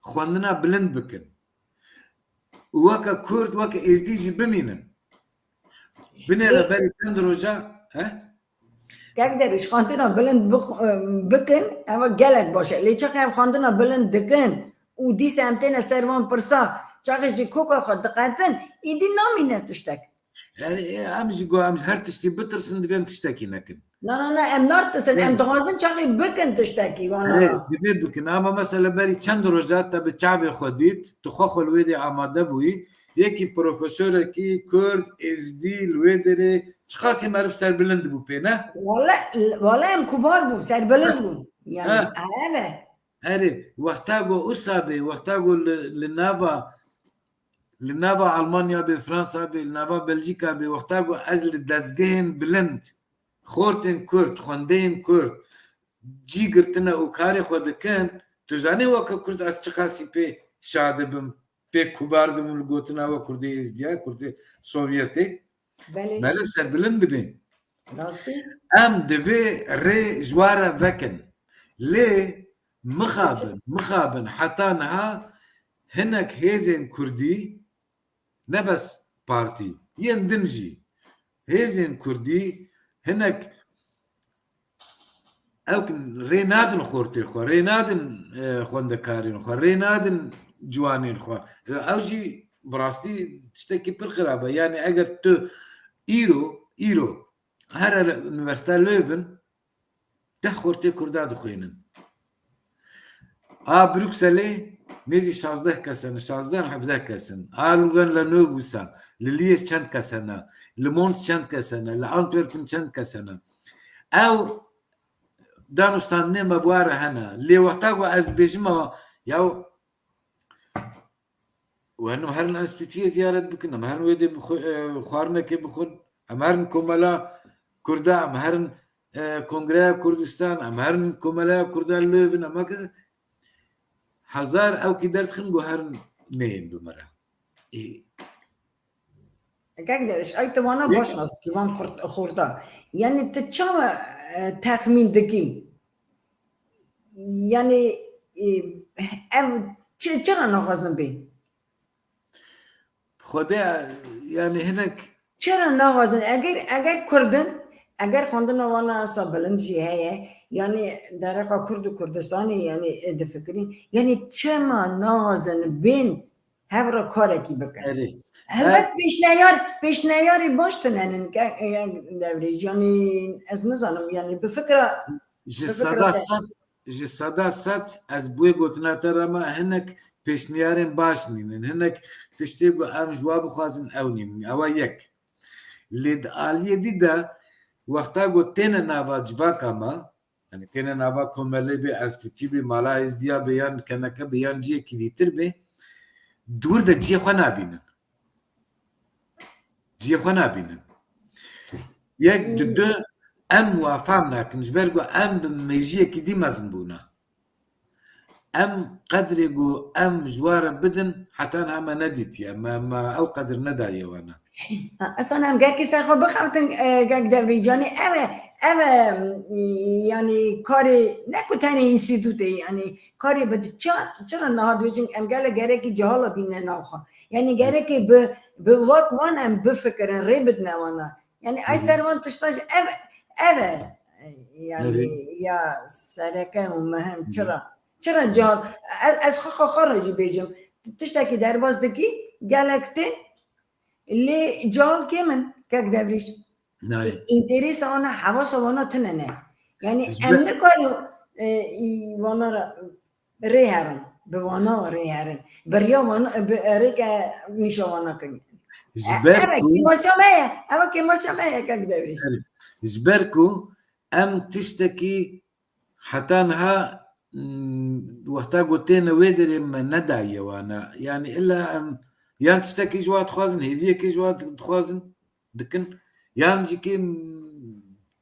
xwendina bilind bikin. Û weke Kurd, weke Êzdî jî bimînin. Binêre Ê- berî çend roja, he? Kek Derwîş, xwendina bilind bix-, bikin, ev gelek baş e. Lê çaxê ev xwendina bilind dikin û dîsa em têne ser van pirsa, çaxê ji koka xwe diqetin, îdî namîne tiştek. Yani, e, em jî got, em ji her tiştî bitirsin, divê em tiştekî nekin. Na, na, na, em nartisin, Ê. em dixwazin çaxê bikin tiştekî, wana. Ê, divê bikin. Ama mesela berî çend roja te bi çavê xwe dît, tu xwe xwe li wê dê amade bûyî, yekî profesorekî Kurd, Êzdî, li wê derê, çiqasî meriv serbilind bû pê, ne? Wele, wele em kubar bûn, serbilind Ha. bûn. Yani, Ha. ev e. Herê, wexta ku usa bê, wexta ku li, li nava, li nava Almanya bê, Fransa bê, li nava Belcîka bê, wexta ku ez li dezgehên bilind, xortên Kurd, xwendeyên Kurd, cî girtine û karê xwe dikin, tu zanî weke Kurd ez çiqasî pê şa dibim, pê kubar dibim li gotina we Kurdê Êzdiya, Kurdê Sovyetê. Belê. Meriv serbilind dibê. Rastî. Em divê rê ji wan re vekin. Lê mixabin, mixabin heta niha hinek hêzên Kurdî, ne bes partî, yên din jî, hêzên Kurdî hinek ew rê nadin xortê xwe, rê nadin, e, xwendekarên xwe, rê nadin ciwanên xwe. E, ew jî bi rastî tiştekî pir xirab e. Yani eger tu îro, îro here Unîversîteya Leuven, deh xortê Kurda dixwînin. A Brukselê nêzî şazdeh kes in, şazdeh hevdeh kes in. A Leuven le Neuf wisa, li Liège çend kes hene, li Mons çend kes hene, li Antwerpen çend kes hene. Ew danûstandinê me bi wan re hene. Lê wexta ku ez dibêjim, ya û em herin enstîtuyê ziyaret bikin, em herin wê dê bixwe-, e, xwarinekê bixwin, em herin Komela Kurda, em herin, e, Kongreya Kurdistan, em herin Komeleya Kurda Leuven, em herin hezar ewkî derdixin ku herin neyên bi me re. Ê. Kek Derwîş, ay tu wana Ê. baş nas dikî, van xurt-, xurta. Yani tu çawa, e, texmîn dikî? Yani, e, ev çi, çira naxwazin bê? Xwedê, yani hinek Çira naxwazin? Eger, eger Kurd in, eger xwendina wana esa bilind jî heye, yani dereqa Kurd û Kurdistanê, yani, e, difikirîn, yani çima naxwazin bên hev re karekî bikin? Erê. Helbet Ez pêşneyar, pêşneyarî baş tune nin, ke-, e, Devrêj, yani ez nizanim, yani bi fikra, Ji bi fikra seda te. sed, ji seda sed ez bi wê gotina te re me hinek pêşniyarên baş nînin, hinek tiştê ku em ji we bixwazin ew nînin. Ew e yek. Lê di aliyê dî de wexta ku têne nava civaka me, yani têne nava komelê bê, enstîtû bê, mala êzdiya bê, yan keneke bê, yan ciyekî dîtir bê, di wir de ciyê xwe nabînin. Ciyê xwe nabînin. Yek, di, du, em wa fehm nakin. Ji ber ku em bi mêjiyekî dî mezin bûne. Em qedrê ku em ji wa re bidin, heta niha me nedîtiye. Me, me ew qedir nedaye wana. Ha, esan em gelkî ser xwe bixebtin, e, gek Devrîc. Yanî ev e, ev e, m, yanî karê ne ku tenê înstîtûtê, yanî karê bi ça-, çira niha dibêjin em gelek gerekî cehala bîne nav xwe. Yanî gerekê bi, bi wek wan em bifikirin, rê bidine wana. Yanî ay ser van tişta jî ev, ev e, yanî ya sereke û muhim. Çira? Çira cehal? Ez, ez xwe xwe xwe re jî bêjim. Tu tiştekî derbas dikî, gelek tên lê cehal kêm in, kek Devrîş. Nayê. Înteresa wana, hewasa wana tune ne. Yanî Ji em ber nikarin, e, wana re rê herin. Bi wana rê herin. Bi riya wana, bi rêke nîşa wana kirin. Ji E, ber ev e ku kêmasiya me ye. Ev e kêmasiya me ye, kek Devrîş. Ji ber ku em tiştekî heta niha, m, wexta ku têne wê derê me nedaye wana. Yanî illa em yan tiştekî ji wa dixwazin, hêviyekî ji wa dixwazin, dikin, yan jî kê, m,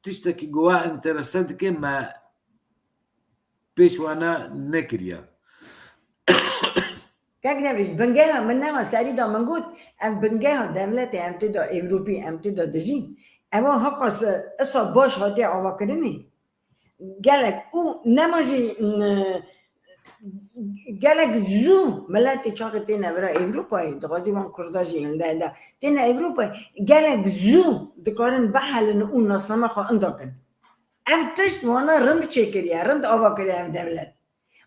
tiştekî ku wa enterese dike me pêş wana nekiriye. Kek Devrîş, bingeha min nema serî da min got, ev bingeha dewletê em tê de Ewropî, em tê de dijîn. Ewa heqas isa baş hatiye avakirinê. Gelek û nema jî, m, gelek zû miletê çaxê têne vira Ewropayê, dixwazî van Kurda jî hilde da. Têne Ewropayê, gelek zû dikarin bihelin û nasname xwe inda kin. Ev tişt wana rind çêkiriye, rind ava kiriye ev dewlet.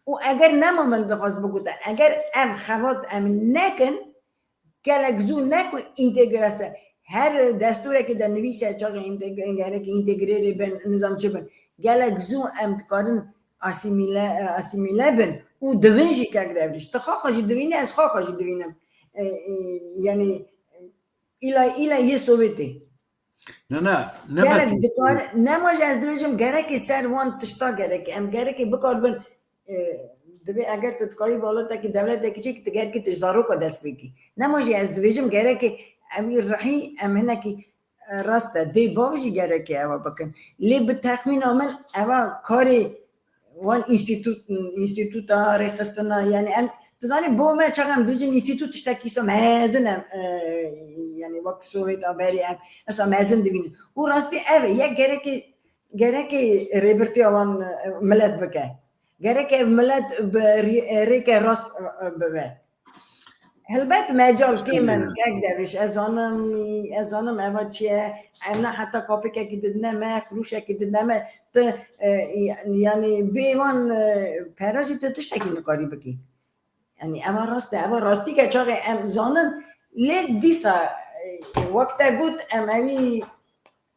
Û eger nema min dixwest bigota, eger ev xebat em nekin, gelek zû ne ku întegrasyon, her destûrekê de nivîse çaxê întegre-, gerek întegrêrê bin, nizam çi bin. Gelek zû em dikarin asîmîle, asîmîle bin û divin jî kek Devrîş. Tu xaxa jî divînî, ez xaxa jî divînim. E, e, yanî îla, îla yê Sovyetê. Na, na, ne Gerek basî dikar, nema jî ez dibêjim gerekê ser wan tişta gerekê. Em gerekê bikaribin, e, dibê eger tu dikarî welatekî, dewletekî çêkî, tu gerekê tu ji zaroka dest pê kî. Nema jî ez dibêjim gerekê em wî rihî, em hinekî, e, rast e, dê bav jî gerekê eva bikin. Lê bi texmîna min eva karê wan înstîtût, înstîtûta rêxistina, yanî em, tu zanî bo me çax em dibêjin înstîtût tiştekî îsa mezin em, e, yanî wek Sowêt a berî em îsa mezin dibînin. Û rastî ev e, yek gerekê, gerekê rêbirtiya wan, e, milet bike. Gerek ev milet bi rê-, rêke rast, e, e, bibe. Helbet mecal kêm in, kek Devrîş. Ez zanim, ez zanim eva çi ye. Ev ne heta kapekekî didine me, xirûşekî didine me. Tu, e, yanî bê wan, e, pera jî tu tiştekî nikarî bikî. Yanî eva rast e, eva rastî ke çaxê em zanin. Lê dîsa, e, wek te got, em evî,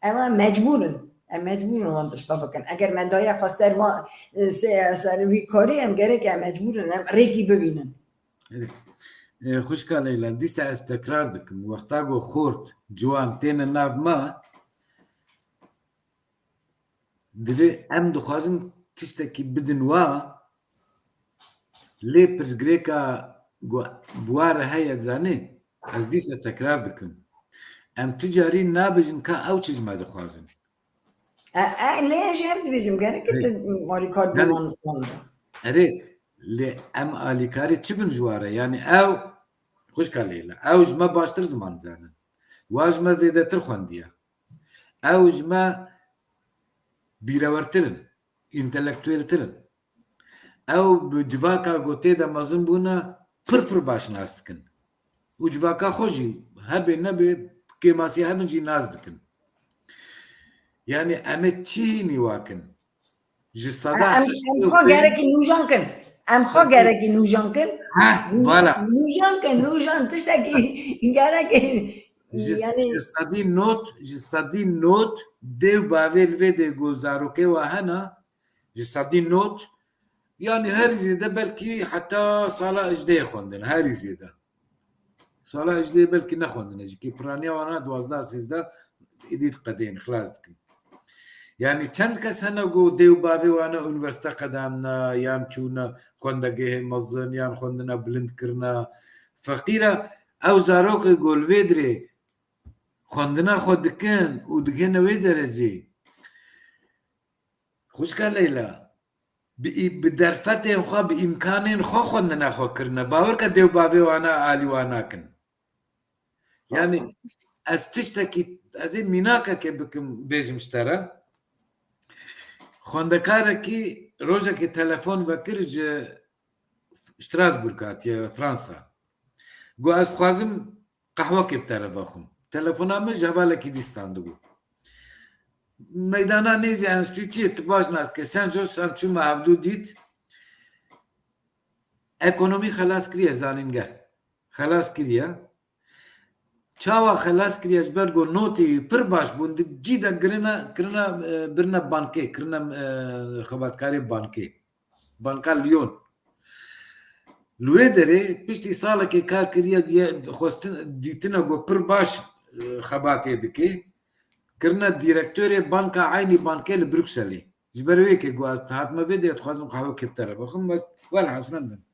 eva mecbûr in. Em mecbûr in wan tişta bikin. Eger me daye xwe ser ma-, e, se-, ser vî karî em gerek em mecbûr in, em rêkî bibînin. Erê. E, xwişka Leyla, dîsa ez tekrar dikim. Wexta ku xort, ciwan têne nav me, divê em dixwazin tiştekî bidin wa, lê pirsgirêka ku bi wa re heye zanî, ez dîsa tekrar dikim. Em tu carî nabêjin ka ew çi ji me dixwazin. E, e, lê ez jî hev dibêjim, gerek e tu alîkar bî wan, wan de. Erê, lê em alîkarî çi bin ji wa re? Yanî ew, xwişka Leyla, ew ji me baştir ziman dizanin. Wa ji me zêdetir xwendiye. Ew ji me bîrewertir in, întelektueltir in. Ew bi civaka ku tê de mezin bûne pir pir baş nas dikin. Û civaka xwe jî hebe nebe kêmasiya hebin jî nas dikin. Yanî em ê çi hînî wakin? Ji seda Em, em heştê û xwe pênc gerekî nûjan kin. Em xwe gerekî nûjan kin. Heh, Nû-, vala. Nûjan kin, nûjan tiştekî gerekî. Ji, yanî ji sedî not, ji sedî not dê û bavê li vê dê ku zarokê wa hene, ji sedî not, yanî herî zêde belkî heta sala hejdehê xwendin, herî zêde. Sala hejdehê belkî nexwendine, ji kê piraniya wana duwazdeh sêzdeh êdî diqedên, xilas dikin. Yanî çend kes hene ku dê û bavê wana unîversîte qedanine, yan çûne xwendegehê mezin, yan xwendina bilind kirine. Feqîra ew zarokê ku li vê dirê Xwendina xwe dikin û digihine wê derecê. Xwişka Leyla, bi, bi derfetên xwe, bi îmkanên xwe xwendina xwe kirine. Bawer ke dê û bavê wana alî wan nakin. Yani ez tiştekî, ez ê mînakekê bikim, bêjim ji te re. Xwendekarekî rojekê telefon vekir ji Strasbourg hatiye Fransa. Got, ez dixwazim qehwekê bi te re vexwim. Telefona min ji hevalekî dî standibû. Meydana nêzî enstîtuyê, tu baş nas dike, Saint-Just, em çûme hevdû dît. Ekonomî xelas kiriye zanîngeh. Xelas kiriye. Çawa xelas kiriye? Ji ber ku notê wî pir baş bûn, di cî de girine, kirine, e, birine bankê, kirine, e, xebatkarê bankê. Banka Lyon. Li wê derê piştî salekê kar kiriye, diye xwestin, dîtine ku pir baş, e, xebatê dike. Kirine direktorê banka, eynî bankê li Brukselê. Ji ber wê yekê ku ez hatime vê dê, dixwazim qehwekê bi te re vexwim, we, welhasil em din.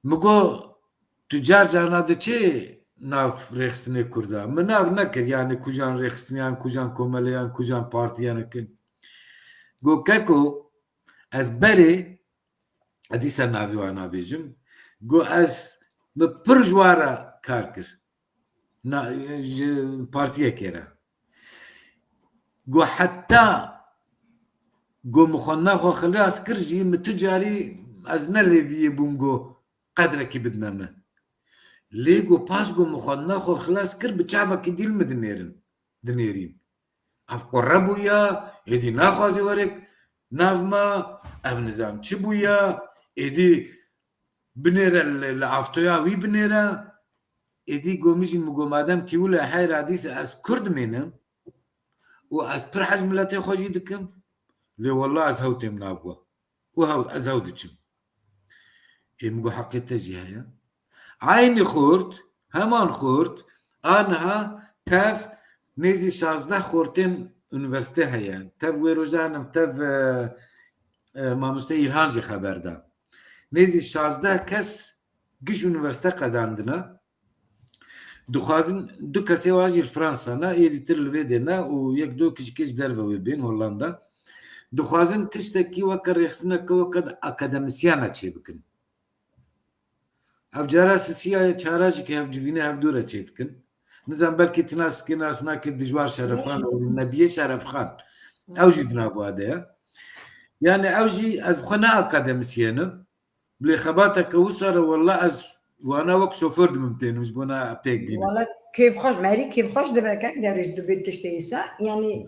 Min got, tu car carna diçê nav rêxistinê Kurda? Min nav nekir, yani kujan rêxistiniyan, kujan komeleyan, kujan partiyan kin. Got, keko, ez berê, ez dîsa navê wan nabêjim, got, ez, min pir ji wan re kar kir. Na, ji partiyekê re. Got, heta got, min xwendina xwe xilas kir jî, min tu carî ez ne lêviyê bûm, got, qedrekî bidine min. Lê got, paş got, min xwendina xwe xilas kir, bi çavekî dî li min dinêrin, dinêrîn. Ev qure bûya, êdî naxwaze were nav me, ev nizam çi bûya, êdî binêre li, li avtoya wî binêre. Êdî got, min jî, min got, madem kî wile heyra dîsa ez Kurd mînim û ez pir hez miletê xwe jî dikim, lê wela ez hew têm nav we. Û hew, ez hew diçim. Ê, min got, heqê te jî heye. Eynî xort, heman xort, a niha tev nêzî şazdeh xortên unîversîte heye. Tev wê rojan em tev, e, e, mamoste Îlhan jî xeber da. Nêzî şazdeh kes giş unîversîte qedandine. Dixwazin du kesê wan jî li Fransa ne, êdî tir li vê dê ne û yek do kijikê ji derve wê bên Hollanda. Dixwazin tiştekî weke rêxistineke weke akademisyen e çêbikin. Ev cara sisiya ye, çara jî ke hev civîne hev dû re çêdikin. Nizam belkî tu nas dikê, nas nakê Dijwar Şerefxan û Nebiyê Şerefxan. Ew jî di nav wa de ye. Yani ew jî, ez bi xwe ne akademisyen im. Lê xebateke wisa re wela ez wana wek şoför dibim tênim ji bona pêk bînim. Wala kêfxweş, merî kêfxweş dibe kek derê ji dibê tiştê îsa. Yani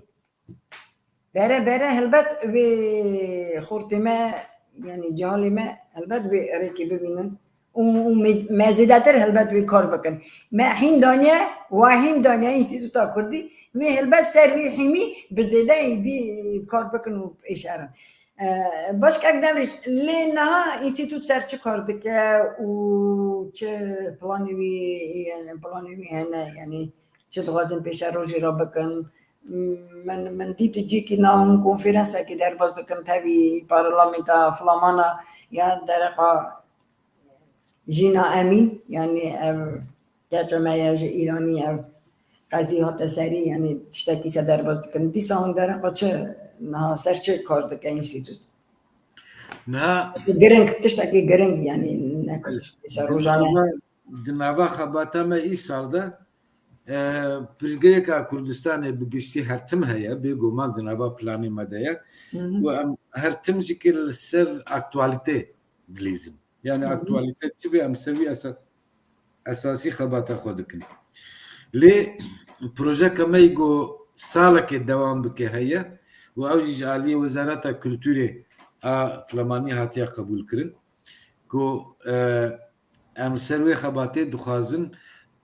bere bere helbet wê xortê me, yani cihalê me helbet wê rêkê bibînin. Û, û me, me zêdetir helbet wê kar bikin. Me hîn daniye, wa hîn daniye Înstîtuta Kurdî, wê helbet ser wî hîmî bi zêde êdî kar bikin û pêşerin. E, başkek Devrîş, lê niha înstîtût ser çi kar dike û çi planê wî, yani planê wî hene, yani çi dixwazin pêşerojê re bikin? Min, min dît cîkî na hûn konferansekî derbas dikin tevî parlamenta Flamana ya dereqa Jîna Emîn, yani ev keça me ya ji Îranî, ev qezî hate serî, yani tiştekî se derbas dikin. Dîsa hûn derin xwe çi niha ser çi kar dike înstîtût? Niha giring, tiştekî giring, yani ne ku tiştekî ser rojane. Di nava xebata me îsal de, e, pirsgirêka Kurdistanê bi giştî her tim heye, bêguman di nava planê me de ye. Hı hı. Û em her tim jî ki li ser aktualîte dilîzin. Yani Hı hı. Aktualîte çi be, em ser wî esa-, esasî xebata xwe dikin. Lê projeke me yî ku salekê dewam bike heye û ew jî ji aliyê Wezareta Kulturê a Flemanî hatiye qebûlkirin ku, e, em li ser wê xebatê dixwazin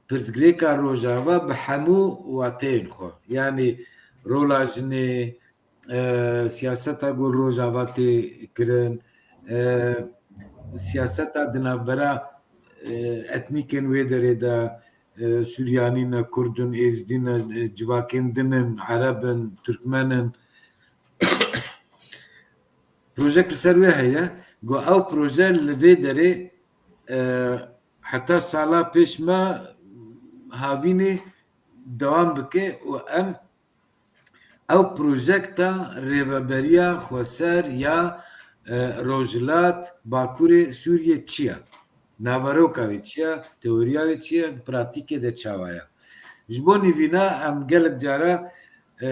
pirsgirêka Rojava bi hemû wateyên xwe, yanî rola jinê, e, siyaseta ku li Rojava tê kirin, e, siyaseta di navbera, e, etnîkên wê derê de, e, Suryanî ne, Kurd in, Êzdî ne, e, civakên din in, Ereb in, Tirkmen in. Projek li ser wê heye. Got, ew proje li vê derê, e, heta sala pêş me havînê dewam bike û em ew projekta rêveberiya xweser ya, e, Rojhilat Bakurê Sûriyê çi ye? Naveroka wê çi ye? Teoriya wê çi ye? Di pratîkê de çawa ye? Ji bo nîvîna em gelek cara, e,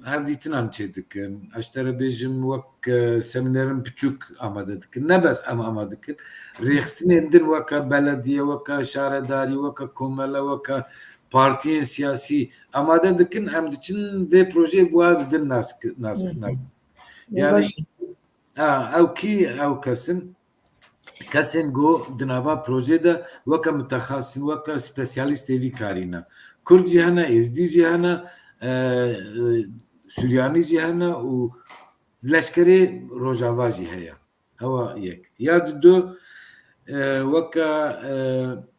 hevdîtinan çêdikin. Ez ji te re bêjim wek, e, semînerên piçûk amade dikin. Ne bes em amade dikin. Rêxistinên din weke belediye, weke şaredarî, weke komele, weke partiyên siyasî amade dikin. Em diçin vê projeyê bi wan didin nas, nas, Hı hı. nas. Yanî, ha, ew kî ew kes in? Kesên ku di nava projê de weke mutexasis in, weke spesyalîstê vî karî ne. Kurd jî hene, Êzdî jî hene, e, e, Suryanî jî hene û leşkerê Rojava jî heye. Ewa yek. Ya didu, e, weke, e,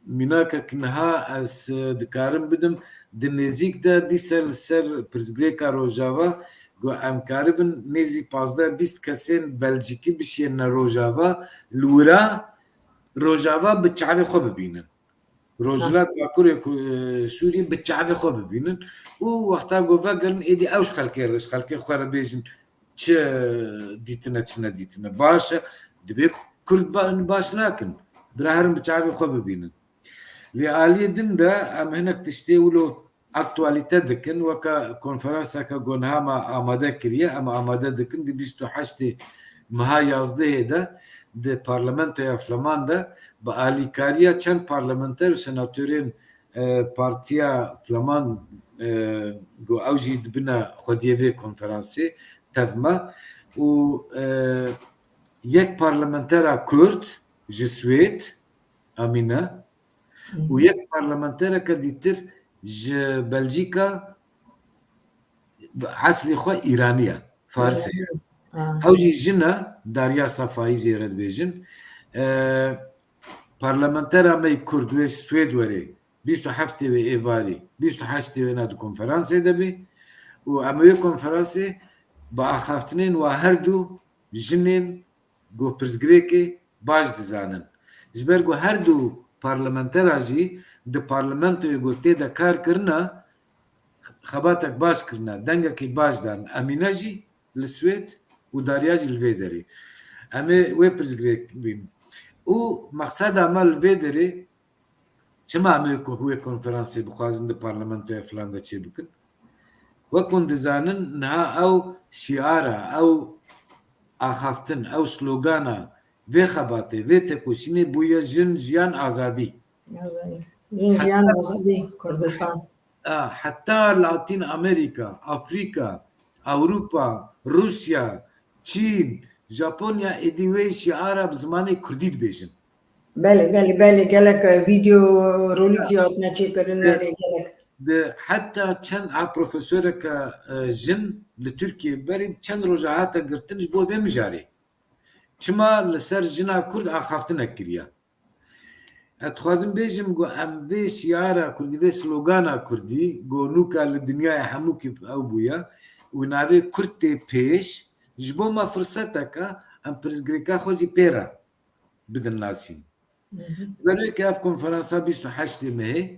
mînakek niha ez, e, dikarim bidim, di nêzîk de dîsa li ser pirsgirêka Rojava ku em karibin nêzî pazdeh bîst kesên Belcîkî bişiyêne Rojava, li wira Rojava bi çavê xwe bibînin. Rojhilat Bakurê ku, e, Sûriyê bi çavê xwe bibînin û wexta ku vegerin êdî ew ji xelkê re, ji xelkê xwe re bêjin çi dîtine, çi nedîtine. Baş e, dibê ku Kurd ba-, baş nakin. Bira herin bi çavê xwe bibînin. Lê aliyê din de em hinek tiştê wilo aktualîte dikin, weke konferanseke ku niha me amade kiriye, em amade dikin, di bîst û heştê meha yazdehê de di parlamentoya Fleman de bi alîkariya çend parlamenter û senatorên, e, partiya Fleman, e, ku ew jî dibine xwediyê vê konferansê tev me û, e, yek parlamentera Kurd ji Swêd, Amîne, û yek parlamentereke dîtir ji Belcîka, eslê xwe Îranî ye, Faris e. Ha. Ew jî jin e, Darya Safayî jê re dibêjin. E, parlamentera me yê Kurd wê ji Swêd werê, bîst û heftê wê êvarî, bîst û heştê wê na di konferansê de bê û em wê konferansê bi axaftinên wa her du jinên ku pirsgirêkê baş dizanin. Ji ber ku her du parlamentera jî di parlamentoyê ku tê de kar kirine, xebatek baş kirine, dengekî baş dan. Emîne jî li Swêd û Darya jî li vê derê. Em ê wê pirsgirêk bîn. Û mexseda me li vê derê Çima em ê ku wê konferansê bixwazin di parlamentoya filan de çêbikin? Wek hûn dizanin, niha ew şiara, ew axaftin, ew slogana vê xebatê, vê tekoşînê bûye jin, jiyan, azadî. Azadî. Jin, jiyan, azadî, Kurdistan. A, heta Latîn Amerîka, Afrîka, Ewropa, Rûsya, Çîn, Japonya êdî wê şiara bi zimanê kurdî dibêjin. Belê, belê, belê. Gelek, e, vîdeo, rolîk jî hatine çêkirin, Di, erê, gelek. di, heta çend a profesoreke, e, jin li Tirkiyê berî çend roja hate girtin ji bo vê mijarê. Çima li ser jina kurd axaftinek kiriye? Ez dixwazim bêjim ku em vê şiara kurdî, vê slogana kurdî, ku nûka li dinyayê hemûkî ew bûye û navê Kurd tê pêş, ji bo me firseteke em pirsgirêka xwe jî pê re bidin nasîn. Ji ber wê ke ev konferansa bîst û heştê mehê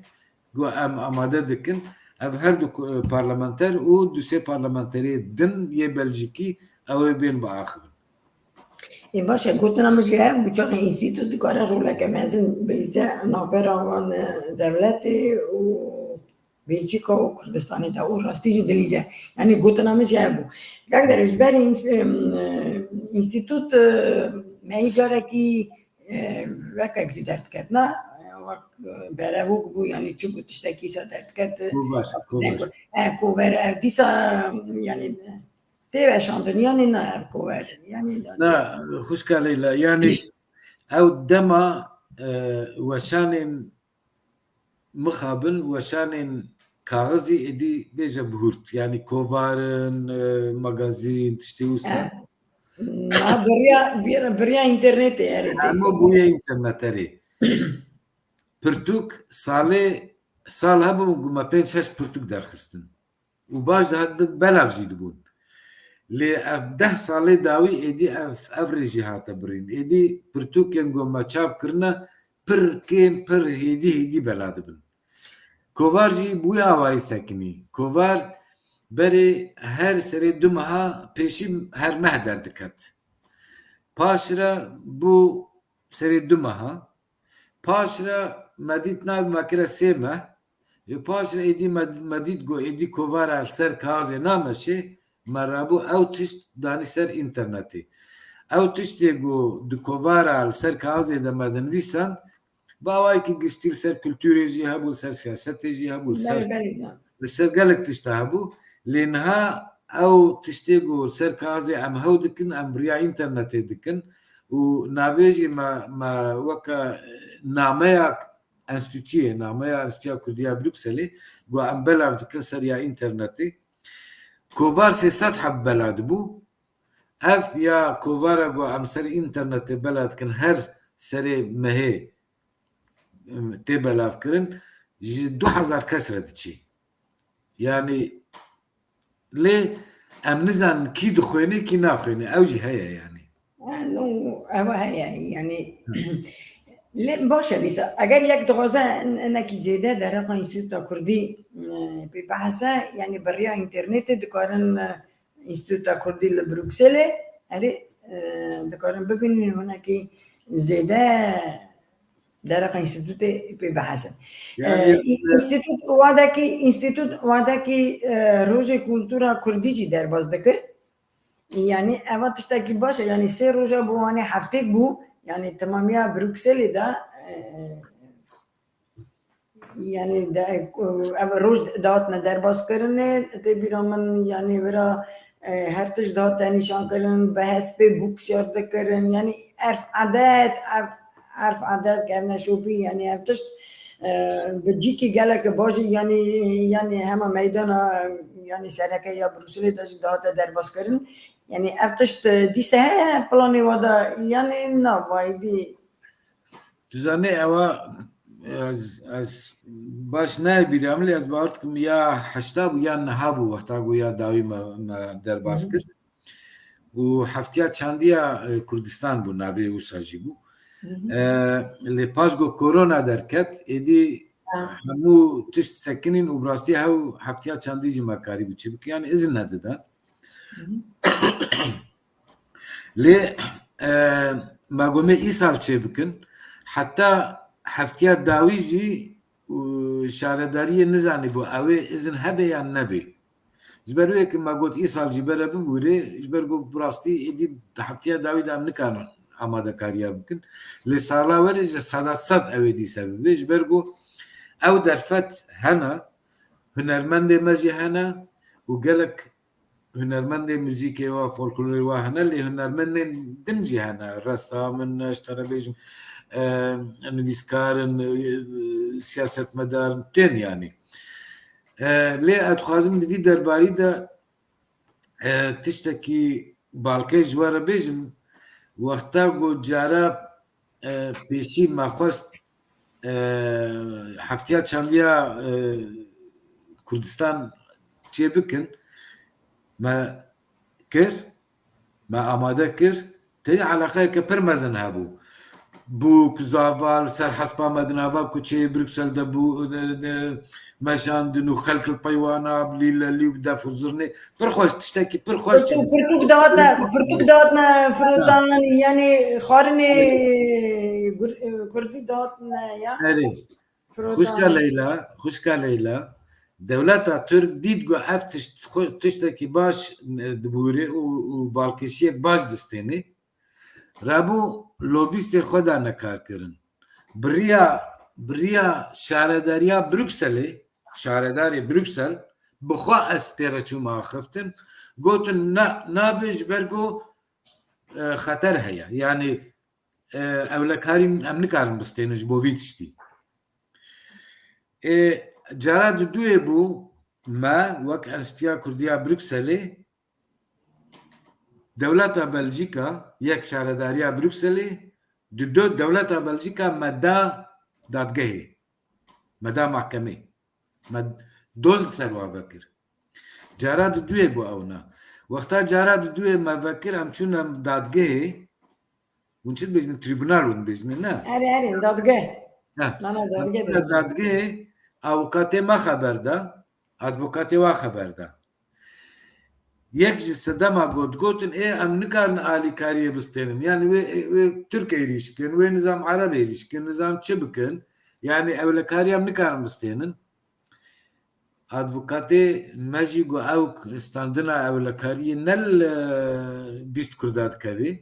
ku em amade dikin, ev her du ku-, parlamenter û du sê parlamenterê din yê Belcîkî ew ê bên biaxivin. Ê, baş e, gotina min jî ev bû, çaxê înstîtût dikare roleke mezin bilîze navbera wan, e, dewletê û Belçîka û Kurdistanê de û rastî jî dilîze. Yanî gotina min jî ev bû. Gelek derê ji ber îns-, em, e, înstîtût, e, me yê carekî, e, wekek jî derdiketna, e, wek, e, berevok bû, yanî çi bû tiştekî se derdiket, e, Ku baş, ku baş. e, kover, e, dîsa, yanî, e, tê weşandin, yanî ne ev kover, yanî ne. Na, xwişka Leyla, yanî ew dema, e, weşanên mixabin, weşanên kaxizî êdî bêje bihurt. Yanî kovarin, e, magazîn, tiştê wisa. E, na, biriya, bir-, biriya înternetê, erê, tê Hemû tê. bûye înterneterê. Pirtûk salê, sal hebû ku me pênc şeş pirtûk derxistin. Û baş dihat-, belav jî dibûn. Lê ev deh salê dawî êdî ev, ev rê jî hate birîn. Êdî pirtûkên ku me çap kirine pir kêm, pir hêdî hêdî bela dibin. Kovar jî bi wî awayî sekinî. Kovar berê her serê du meha pêşî her meh derdiket. Paşre bû serê du meha. Paşre me dît nayê me kire sê meh. Ê paşre êdî me, me dît ku êdî kovara li ser kaxizê nameşê, me rabû ew tişt danî ser înternetê. Ew tiştê ku di kovara li ser kaxizê de me dinivîsand, bi awayekî giştî li ser kulturê jî hebû, li ser siyasetê jî hebû, li ser, Belê, belê, ya. li ser gelek tişta hebû. Lê niha ew tiştê ku li ser kaxizê em hew dikin, em bi riya înternetê dikin û navê jî me, me weke nameya enstîtuyê, nameya Enstîtuya Kurdî ya Brukselê, ku em belav dikin ser ya înternetê. Kovar sê sed heb bela dibû. Ev ya kovara ku em ser înternetê bela dikin, her serê mehê, em, tê belavkirin, ji du hezar kes re diçê. Yanî lê em nizanin kî dixwêne, kî naxwêne. Ew jî heye yanî. Eno, ew heye, yanî. Lê baş e dîsa. Eger yek dixwaze hinekî zêde dereqa Înstîtuta Kurdî, e, pê bihese, yanî bi riya înternetê dikarin, e, Înstîtuta Kurdî li Brukselê, erê, e, dikarin bibînin hinekî zêde dereqa înstîtûtê pê bihesin. Yani, e, înstîtût wadekî, înstîtût wadekî, e, rojê kultura kurdî jî derbas dikir. Yani, eva tiştekî baş e. Yani, sê roja bû, wanê heftêk bû. Yani, temamiya Brukselê de, e, yani, de, ev roj dihatine derbaskirinê, tê bîra min, yani, vira, e, her tişt dihate nîşankirin, bi hespê bûk siyar dikirin. Yani, erf adet, erf, erf adet kevne şopî, yani, ev tişt, e, bi cîkî gelek baş, yani, yani, hema meydana, yani, sereke ya Brukselê de jî dihate derbaskirin. Yani, ev tişt, e, dîse heye planê wa de, yani, na, vay dî. Tu zanî ewa, ez, ez baş nayê bîra min, lê ez bawer dikim ya heşta bû ya niha bû wexta ku ya dawî me, me derbas Hı hı. kir. Û heftiya çandiya, e, Kurdistan bû, navê wisa jî bû. Hı hı. E, lê paş ku korona derket, êdî Ha. hemû tişt sekinîn û bi rastî hew heftiya çandî jî me karîbû çêbikin. Yani izin nedidan. Hı hı. Lê, e, me gomê îsal çêbikin. Heta heftiya dawî jî, û, şaredariyê nizanîbû ew ê izin hebe yan nebê. Ji ber wê yekê me got îsal jî bere bibûrê, ji ber ku bi rastî êdî di heftiya dawî de em nikarin amadekariya bikin. Lê sala werê ji seda sed ew ê dîse bibe, ji ber ku ew derfet hene, hunermendê me jî hene û gelek hunermendê muzîkê wa, folklorê wa hene, lê hunermendên din jî hene. Ressam in, ji te re bêjim, e, nivîskar in, e, siyasetmedar in, tên yanî. E, lê ez dixwazim di vî derbarî de, e, tiştekî balkê ji we re bêjim. Wexta ku cara, e, pêşî me xwest, e, heftiya çandiya, e, Kurdistan çêbikin, me kir, me amade kir, tê eleqeyeke pir mezin hebû. Bûk, zaval, ser hespa me di nava kuçeyê Bruksel de bû, e, e, meşandin û xelk li pey wana bi lîlelî û bi def û zirnê. Pir xweş, tiştekî pir xweş Pirtûk, çêdibû. Pirtûk dihate, pirtûk dihatine firotan, yani xwarinê gur-, kurdî dihatine ya. Erê. Firotan. Xwişka Leyla, xwişka Leyla, dewleta Tirk dît ku ev tişt, xwe, tiştekî baş, e, dibûrê û, û balkêşiyek baş distênê. Rabû lobîstê xwe dane karkirin. Bi riya, bi riya şaredariya Brukselê, şaredarê Bruksel, bi xwe ez pê re çûm axiftin, gotin, na, nabe ji ber ku, e, xeter heye. Yani, e, ewlekarî em nikarin bistênin ji bo vî tiştî. E, cara diduyê bû me wek Enstîtuya Kurdî ya Brukselê, dewleta Belcîka, yek şaredariya Brukselê, dido dewleta Belcîka me da dadgehê, me da mahkemê. Me doz li ser wa vekir. Cara diduyê bû ewna. Wexta cara diduyê me vekir, em çûne dadgehê, hûn çi dibêjin? Tribunal hûn dibêjin, ne? Erê, erê, dadgeh. Ha. Nana, em dadgeh çûne dibêjin. Dadgehê, Avukatê me xeber da, advokatê wa xeber da. Yek ji sedema got, gotin, ê, em nikarin alîkariyê bistênin. Yani wê, wê Tirk êrîş bikin, wê nizam Ereb êrîş bikin, nizam çi bikin? Yani ewlekariya em nikarin bistênin. Advokatê me jî got, ew standina ewlekariyê ne li bîst Kurda dikevê.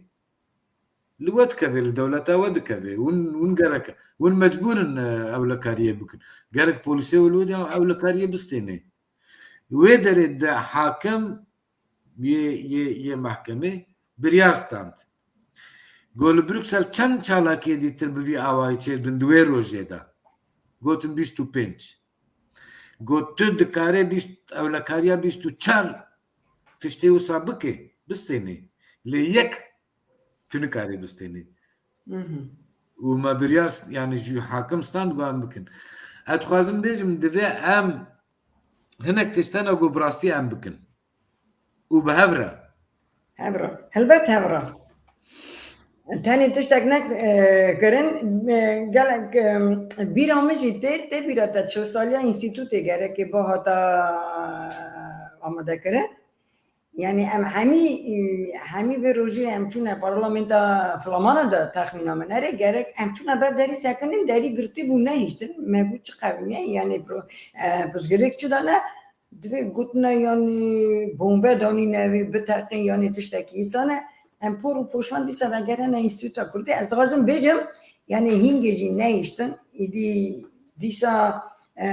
Li we dikeve, li dewleta we dikeve. Hûn, hûn gerek, hûn mecbûr in, e, ewlekariyê bikin. Gerek polîsê û li we de ewlekariyê bistêne. Wê derê de hakim yê, yê, yê mehkemê biryar stand. Got li Bruksel çend çalakiyê dîtir bi vî awayî çêdibin di wê rojê de? Gotin bîst û pênc. Got tu dikare bîst, ewlekariya bîst û çar tiştê wisa bike, bistênê. Lê yek tu nikarî bistênî. Mhm. Û me biryar, yani ji hakim stand got em bikin. Ez dixwazim bêjim, divê em hinek tiştene ku bi rastî em bikin. Û bi hev re. Hev re. Helbet hev re. Tenê tiştek ne, e, kirin, e, gelek, e, bîra min jî tê, tê bîra te çil saliya înstîtûtê gerekê bihata, e, amade kirin. Yani em hemî, hemî vê rojê em çûne parlamenta Flamana de texmîna min erê gerek em çûne ber derî sekinîn, derî girtî bû nehiştin. Me got çi qewî ye, yani pro-, e, pirsgirêk çi dane, divê gotine yani bombe danîne wê biteqin yani tiştekî îsane. Em por û poşvan dîsa vegerene Înstîtuta Kurdî. Ez dixwazim bêjim, yani hingê jî nehiştin. Îdî dîsa, e,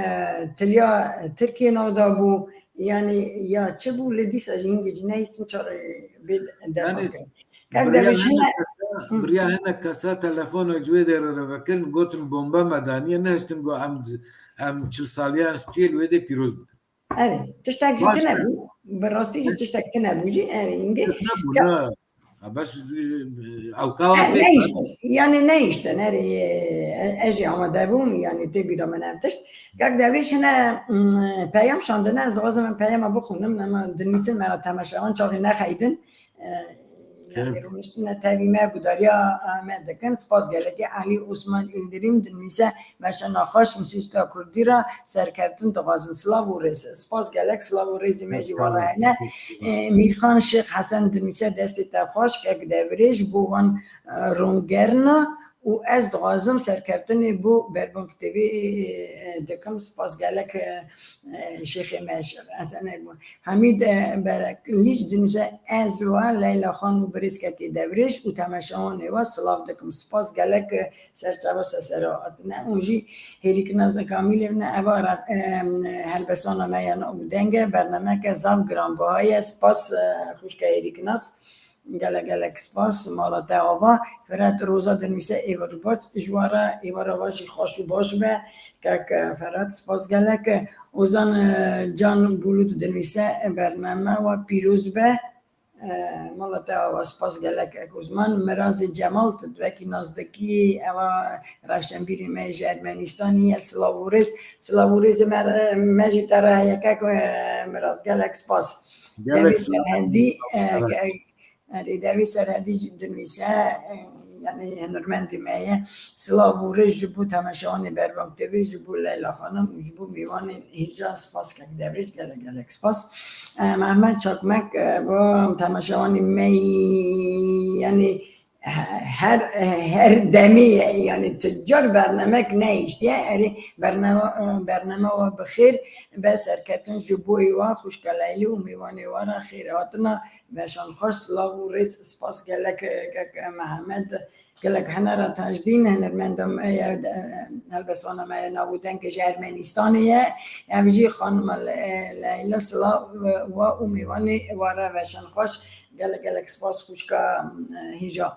tiliya Tirkiyê nav da bû, yani ya çi bû, lê dîsa jî hingê jî nehiştin çar bê derbas kirin. Kek biriya Derviş hene hene, kesa, Hı. biriya hene kesa telefonek ji wê derê re vekirin, gotin bombe me daniye, nehiştin got em, em çil saliyan stûyê li wê dê pîroz bikin. Erê, tiştek jî Baş tine e. bû. Bi rastî jî tiştek tine bû jî. Erê, hingê. Tiştek nebû, Ka- ne. Ha, bes, e, ew kawa E, pêk ne hat. işte. Yani ne işte, nereye, e, ez jî amade bûm, yani tê bîra min ev tişt. Kak Dervîş hine, mm, peyam şandine, ez dixwazim em peyama bixwînim, nema dinivîsin me re temaşevan çaxê nexeydin. E, yani Şeref. rûniştine tevî me, gudariya, e, me dikin. Spas gelekê Elî Osman Îldirîm dinivîse, Meşe naxweş, Înstîtuta Kurdî re serkeftin dixwazin. Silav û rêz. Spas gelek, silav û rêzê me jî Sağ wala olun. hene. Teşekkür ederim. E, Mîrxan Şêx Hesen dinivîse, destê te xweş, kek Devrêj, bo wan, e, rongerna û ez dixwazim serkeftinê bo Berbang T V, e, dikim. Spas gelek, e, e, Şêxê me, Şêx Hesen Ergun. Hemîd, e, Bereklî jî dinivîse, ez we Leyla Xan û birêzkekê Devrêj û temaşevanê we silav dikim. Spas gelek, e, serçava sesera hatine. Hûn jî hêrîkirina Kamîlê ne, eva re-, em, helbesana me ya nav û deng e, bernameke zaf giranbiha ye. Spas, e, xwişka hêrîkinas. Gelek gelek spas, mala te ava. Ferhat Roza dinivîse, êvar baş ji we re, êvara we jî xweş û baş be. Kek, e, Ferhat, spas gelek. Ozan, e, Can Bulut dinivîse, e, bername we pîroz be. E, mala te ava, spas gelek ek Osman. Mirazê Cemal, tu wekî nazdikî, eva rewşenbîrê me ji Ermenîstanê ye. Silav û rêz. Silav û rêzê me, me jî te re heye kek, e, Miraz. Gelek spas. Gelek Devê spas. Serhedî, e, Gelek. ke-, erê, Devê Serhedî jî dinivîse, e, yani hunermendê me ye. Silav û rêz ji bo temaşevanê Berbang T V, ji bo Leyla Xanim û ji bo mêvanên hêja. Spas kek Devrêj, gelek gelek spas. E, Mehmet Çakmek, e, bo temaşevanê me, yani he-, her, her demê ye, yani tu car bernamek nehiştiye, erê bername, bername we bi xêr be, serketin ji bo êwa, xwişka Leylî û mêvanê we re xêr hatina, veşan xweş, silav û rêz, spas gelek, e, kek Mehmet. Gelek hunera Tajdîn, hunermenda me ye, e, helbesana me ye, nav û dengê ji Ermenîstanê ye. Ev jî xanima Le-, e, Leyla, silav we û mêvanê we re veşan xweş. Gelek gelek spas xwişka, e, hêja.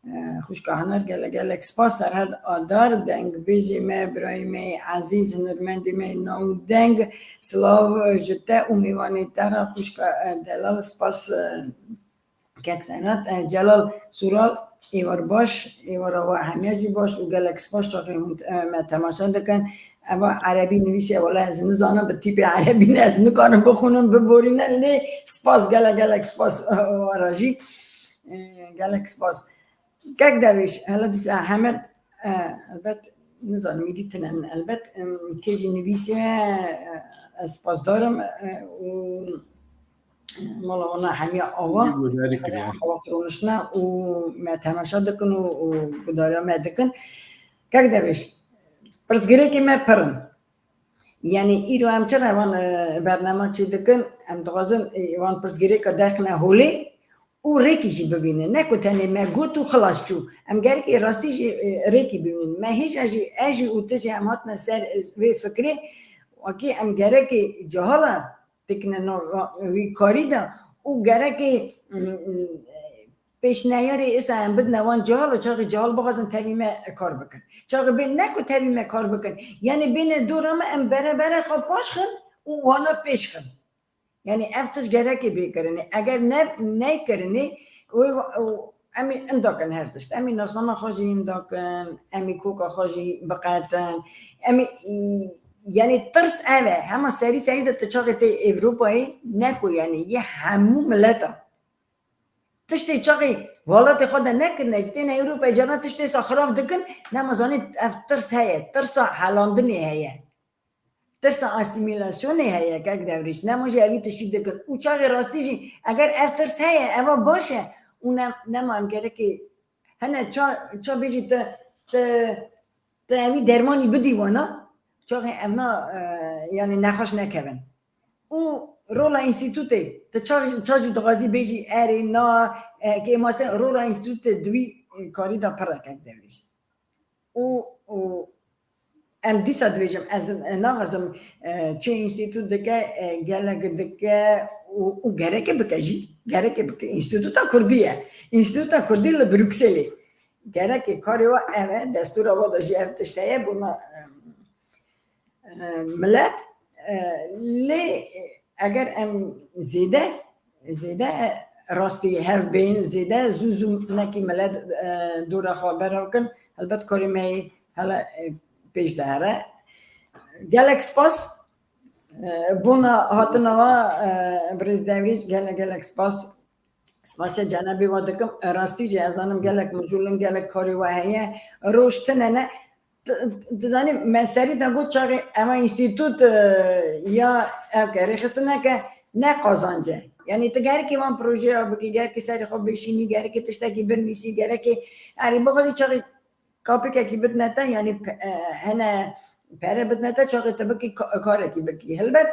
E, xwişka huner, gelek gelek spas. Serhed Adar, dengbêjê me, birayê me yê ezîz, hunermendê me yê nav û deng. Silav ji te û mêvanê te re xwişka, e, delal, spas, e, Kek Serhat, e, Celal Sural, êvar baş, êvara we hemiya jî baş û gelek spas çaxê hûn, e, me temaşe dikin. Eva erebî nivîsiye, wela ez nizanim, bi tîpê erebî ne, ez nikarim bixwînim, biborîne, lê spas, gelek gelek spas, e, we re jî, e, gelek spas. Kek Dervîş, hela dîsa Hemed, e, elbet nizanim, êdî tune ne elbet. Em, kê jî nivîsiye, e, ez spasdar im, e, û mala wana hemiya awa. Jî guhdarî kiriye. Xebat rûniştine û me temaşe dikin û, û guhdariya me dikin. Kek Derwêş, pirsgirêkê me pir in. Yanî îro em çira wan, e, bernama çêdikin, em dixwazin, e, wan pirsgirêka derxine holê û rêkî jî bibînin. Ne ku tenê me got û xilas çû. Em gerekê rastî jî, e, rêkî bibînin. Me hêja jî, ez jî û tu jî em hatine ser, e, vê fikrê, wekî em gerekê cehala dikine nav wî karî de û gerekê, mm, mm, pêşneyarê îsa em bidine wan cihal û çaxê cihal bixwazin tevî me kar bikin. Çaxê bên ne ku tevî me kar bikin. Yanî bêne dora me em bere bere xwe paş xin û wana pêş xin. Yanî ev tişt gerekê bê kirinê. Eger ne, neykirinê, wê, em ê inda kin her tişt. Em ê nasnama xwe jî inda kin, em ê koka xwe jî biqetin. Em ê, yanî tirs ev e. Hema serî serî de tu çaxê tê Ewropayê ne ku yanî yê hemû mileta. Tiştê çaxê welatê xwe de nekirine, ji têne Ewropayê carna tiştê sa xirab dikin, nema zanî ev tirs heye, tirsa helandinê heye. Tirsa asîmîlasyonê heye, kek Dewrêş. Nema jî evî tiştî dikin. Û çaxê rastî jî, eger ev tirs heye, eva baş e. Û ne, nema em gerekê, hene ça, ça bêjî tu, tu, tu evî dermanî bidî wana, çaxê ev na, e, yanî nexweş nekevin. Û rola înstîtûtê, tu ça, ça jî dixwazî bêjî erê, na, e, kêmase, rola înstîtûtê di vî karî de pir e, kek Dewrêş. Û, û em dîsa dibêjim, ez naxwazim, e, çi înstîtût dike, e, gelek dike û, û gereke bike jî, gereke bike. Înstîtûta Kurdî ye. Înstîtûta Kurdî li Brukselê. Gereke karê wa ev e, destûra wa de jî ev tişt heye, bona, e, e, milet, e, lê eger em zêde, zêde rastî hev bên, zêde zû zû nekî milet, e, dora xwe beraw kin, helbet karê me yê hele, e, pêş de here. Gelek spas, e, bona hatina wa, e, birêz Dewrêş, gelek, gelek spas. Spasiya cenabê we dikim. Rastî jî ez zanim gelek mijûl in, gelek karê we heye. Roj tune ne. Tu, tu zanî, me serî de got çaxê ema înstîtût, e, ya ev ke rêxistineke ne qazanc e. Yanî tu gerekî wan projeya bikî, gerekî serê xwe bişînî, gerekî tiştekî binivîsî, gerekî, yanî bixwazî çaxê kapikekî bidine te, yanî pe-, e, hene pere bidine te, çaxê tu bikî ka-, karekî bikî. Helbet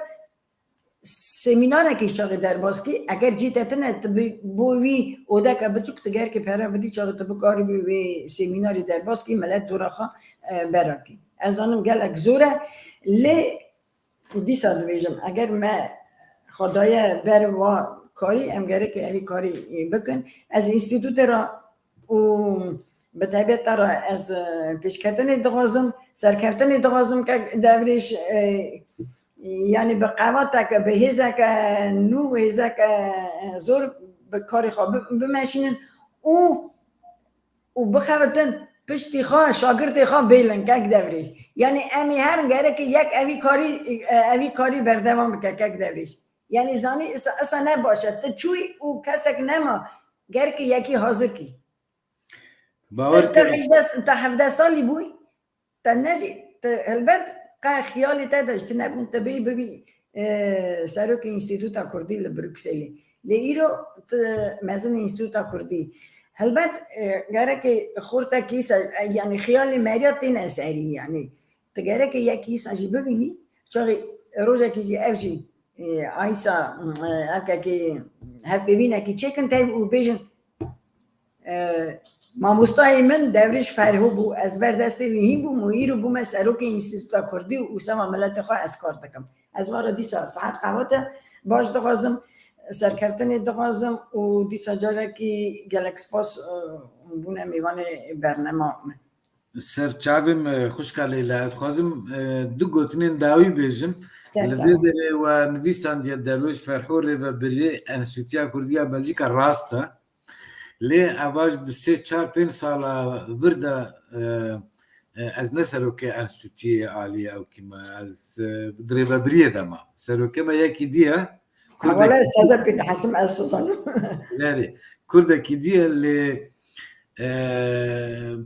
semînarekî çaxê derbas kî, eger cî te tine, tu bi, bo wî odeke biçûk tu gerkê pere bidî, çaxê tu bikarî bi wê semînarî derbas kî, milet dora xwe, e, berakî. Ez zanim gelek zor e, lê dîsa dibêjim, eger me xwe daye ber va karî, em gerekê evî karî, e, bikin. Ez înstîtûtê re û bi taybet te re ez, e, pêşketinê dixwazim, serkeftinê dixwazim, kek Dewrêş, e, yanî bi qevateke, bi hêzeke nû, hêzeke, e, zor bi karê xwe bi-, bimeşînin û, û bixebitin piştî xwe, şagirtê xwe bêlin, kek Dewrêş. Yanî em ê herin gerekê yek evî karî, e, evî karî berdewam bike, kek Dewrêş. Yanî zanî isa, isa ne baş e. Tu çûyî û kesek nema, gerekê yekî hazir kî. Bawer Te, te ke hevdeh, te hevdeh salî bûyî, te ne jî, te helbet qe xiyalê te de jî tu nebûn, te bêyî bibî, e, serokê Înstîtuta Kurdî li Brukselê. Lê îro tu mezin Înstîtuta Kurdî. Helbet, e, gerekê xortekî se-, e, yanî xiyalê meriya têne serî, yanî tu gerekê yekî îsa jî bivînî, çaxê rojekî jî ev jî, e, aysa, e, evkekê hevpêvînekî çêkin tevî û bêjin, e, mamostayê min Dewrêş Ferho bû, ez ber destê wî hîn bûm û îro bûme serokê Înstîtuta Kurdî û sema miletê xwe ez kar dikim. Ez vara dîsa saet qewete baş dixwazim, serkeftinê dixwazim û dîsa carekî gelek spas, e, bûne mêvanê bernema min. Ser çavê me xwişka Leyla, ez dixwazim, e, du gotinên dawî bêjim. Ser çavê. Li vê derê we nivîsandiye Derwêş Ferho rêvebirê Enstîtuya Kurdî ya Belcîka rast e. Lê eva ji du sê çar pênc sala vir de, e, e, ez ne serokê enstîtuyê alî ew kî me, ez, e, di rêvebiriyê de me. Serokê me yekî dî ye. Kurdekî Hevala ez taze pê dihesim, ez sozanim. Belê. Kurdekî dî ye lê, e,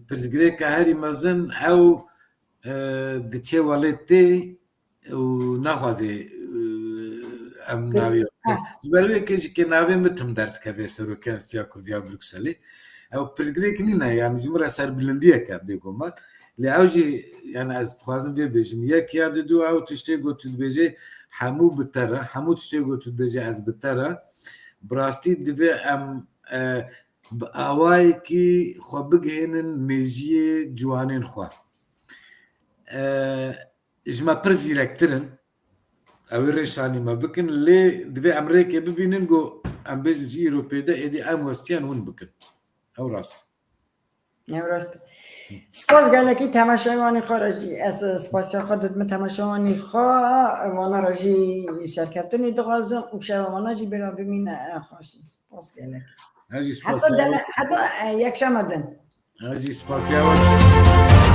pirsgirêka herî mezin ew e, diçe welatê û naxwaze, e, em navê xwe. Ji ber wê ke ji ke navê min tim derdikeve Serokeya Enstîtuya Kurdî ya Brukselê. Ew pirsgirêk nîne, yani ji min re serbilindiyek e bêguman. Lê ew jî, yani ez dixwazim vê bêjim. Yek ya didu ew tiştê ku tu dibêje hemû bi te re, hemû tiştê ku tu dibêje ez bi te re. Bi rastî divê em, e, bi awayekî xwe bigihênin mêjiyê ciwanên xwe. E, ji me pir zîrektir in. Ew ê rêşanî me bikin, lê divê em rêkê bibînin ku em bêjin ji îro pê de êdî em westiyan hûn bikin. Ew rast. Ew rast. Spas gelekî temaşevanî xwe re jî. Ez spasiya xwe didim temaşevanî xwe, wana re jî serkeftinî dixwazim û şeva wana jî bira bimîne, e, xweş. Spas gelek. Ez jî Heta spasiya dene, heta, e, yekşema din. Ez jî spasiya we.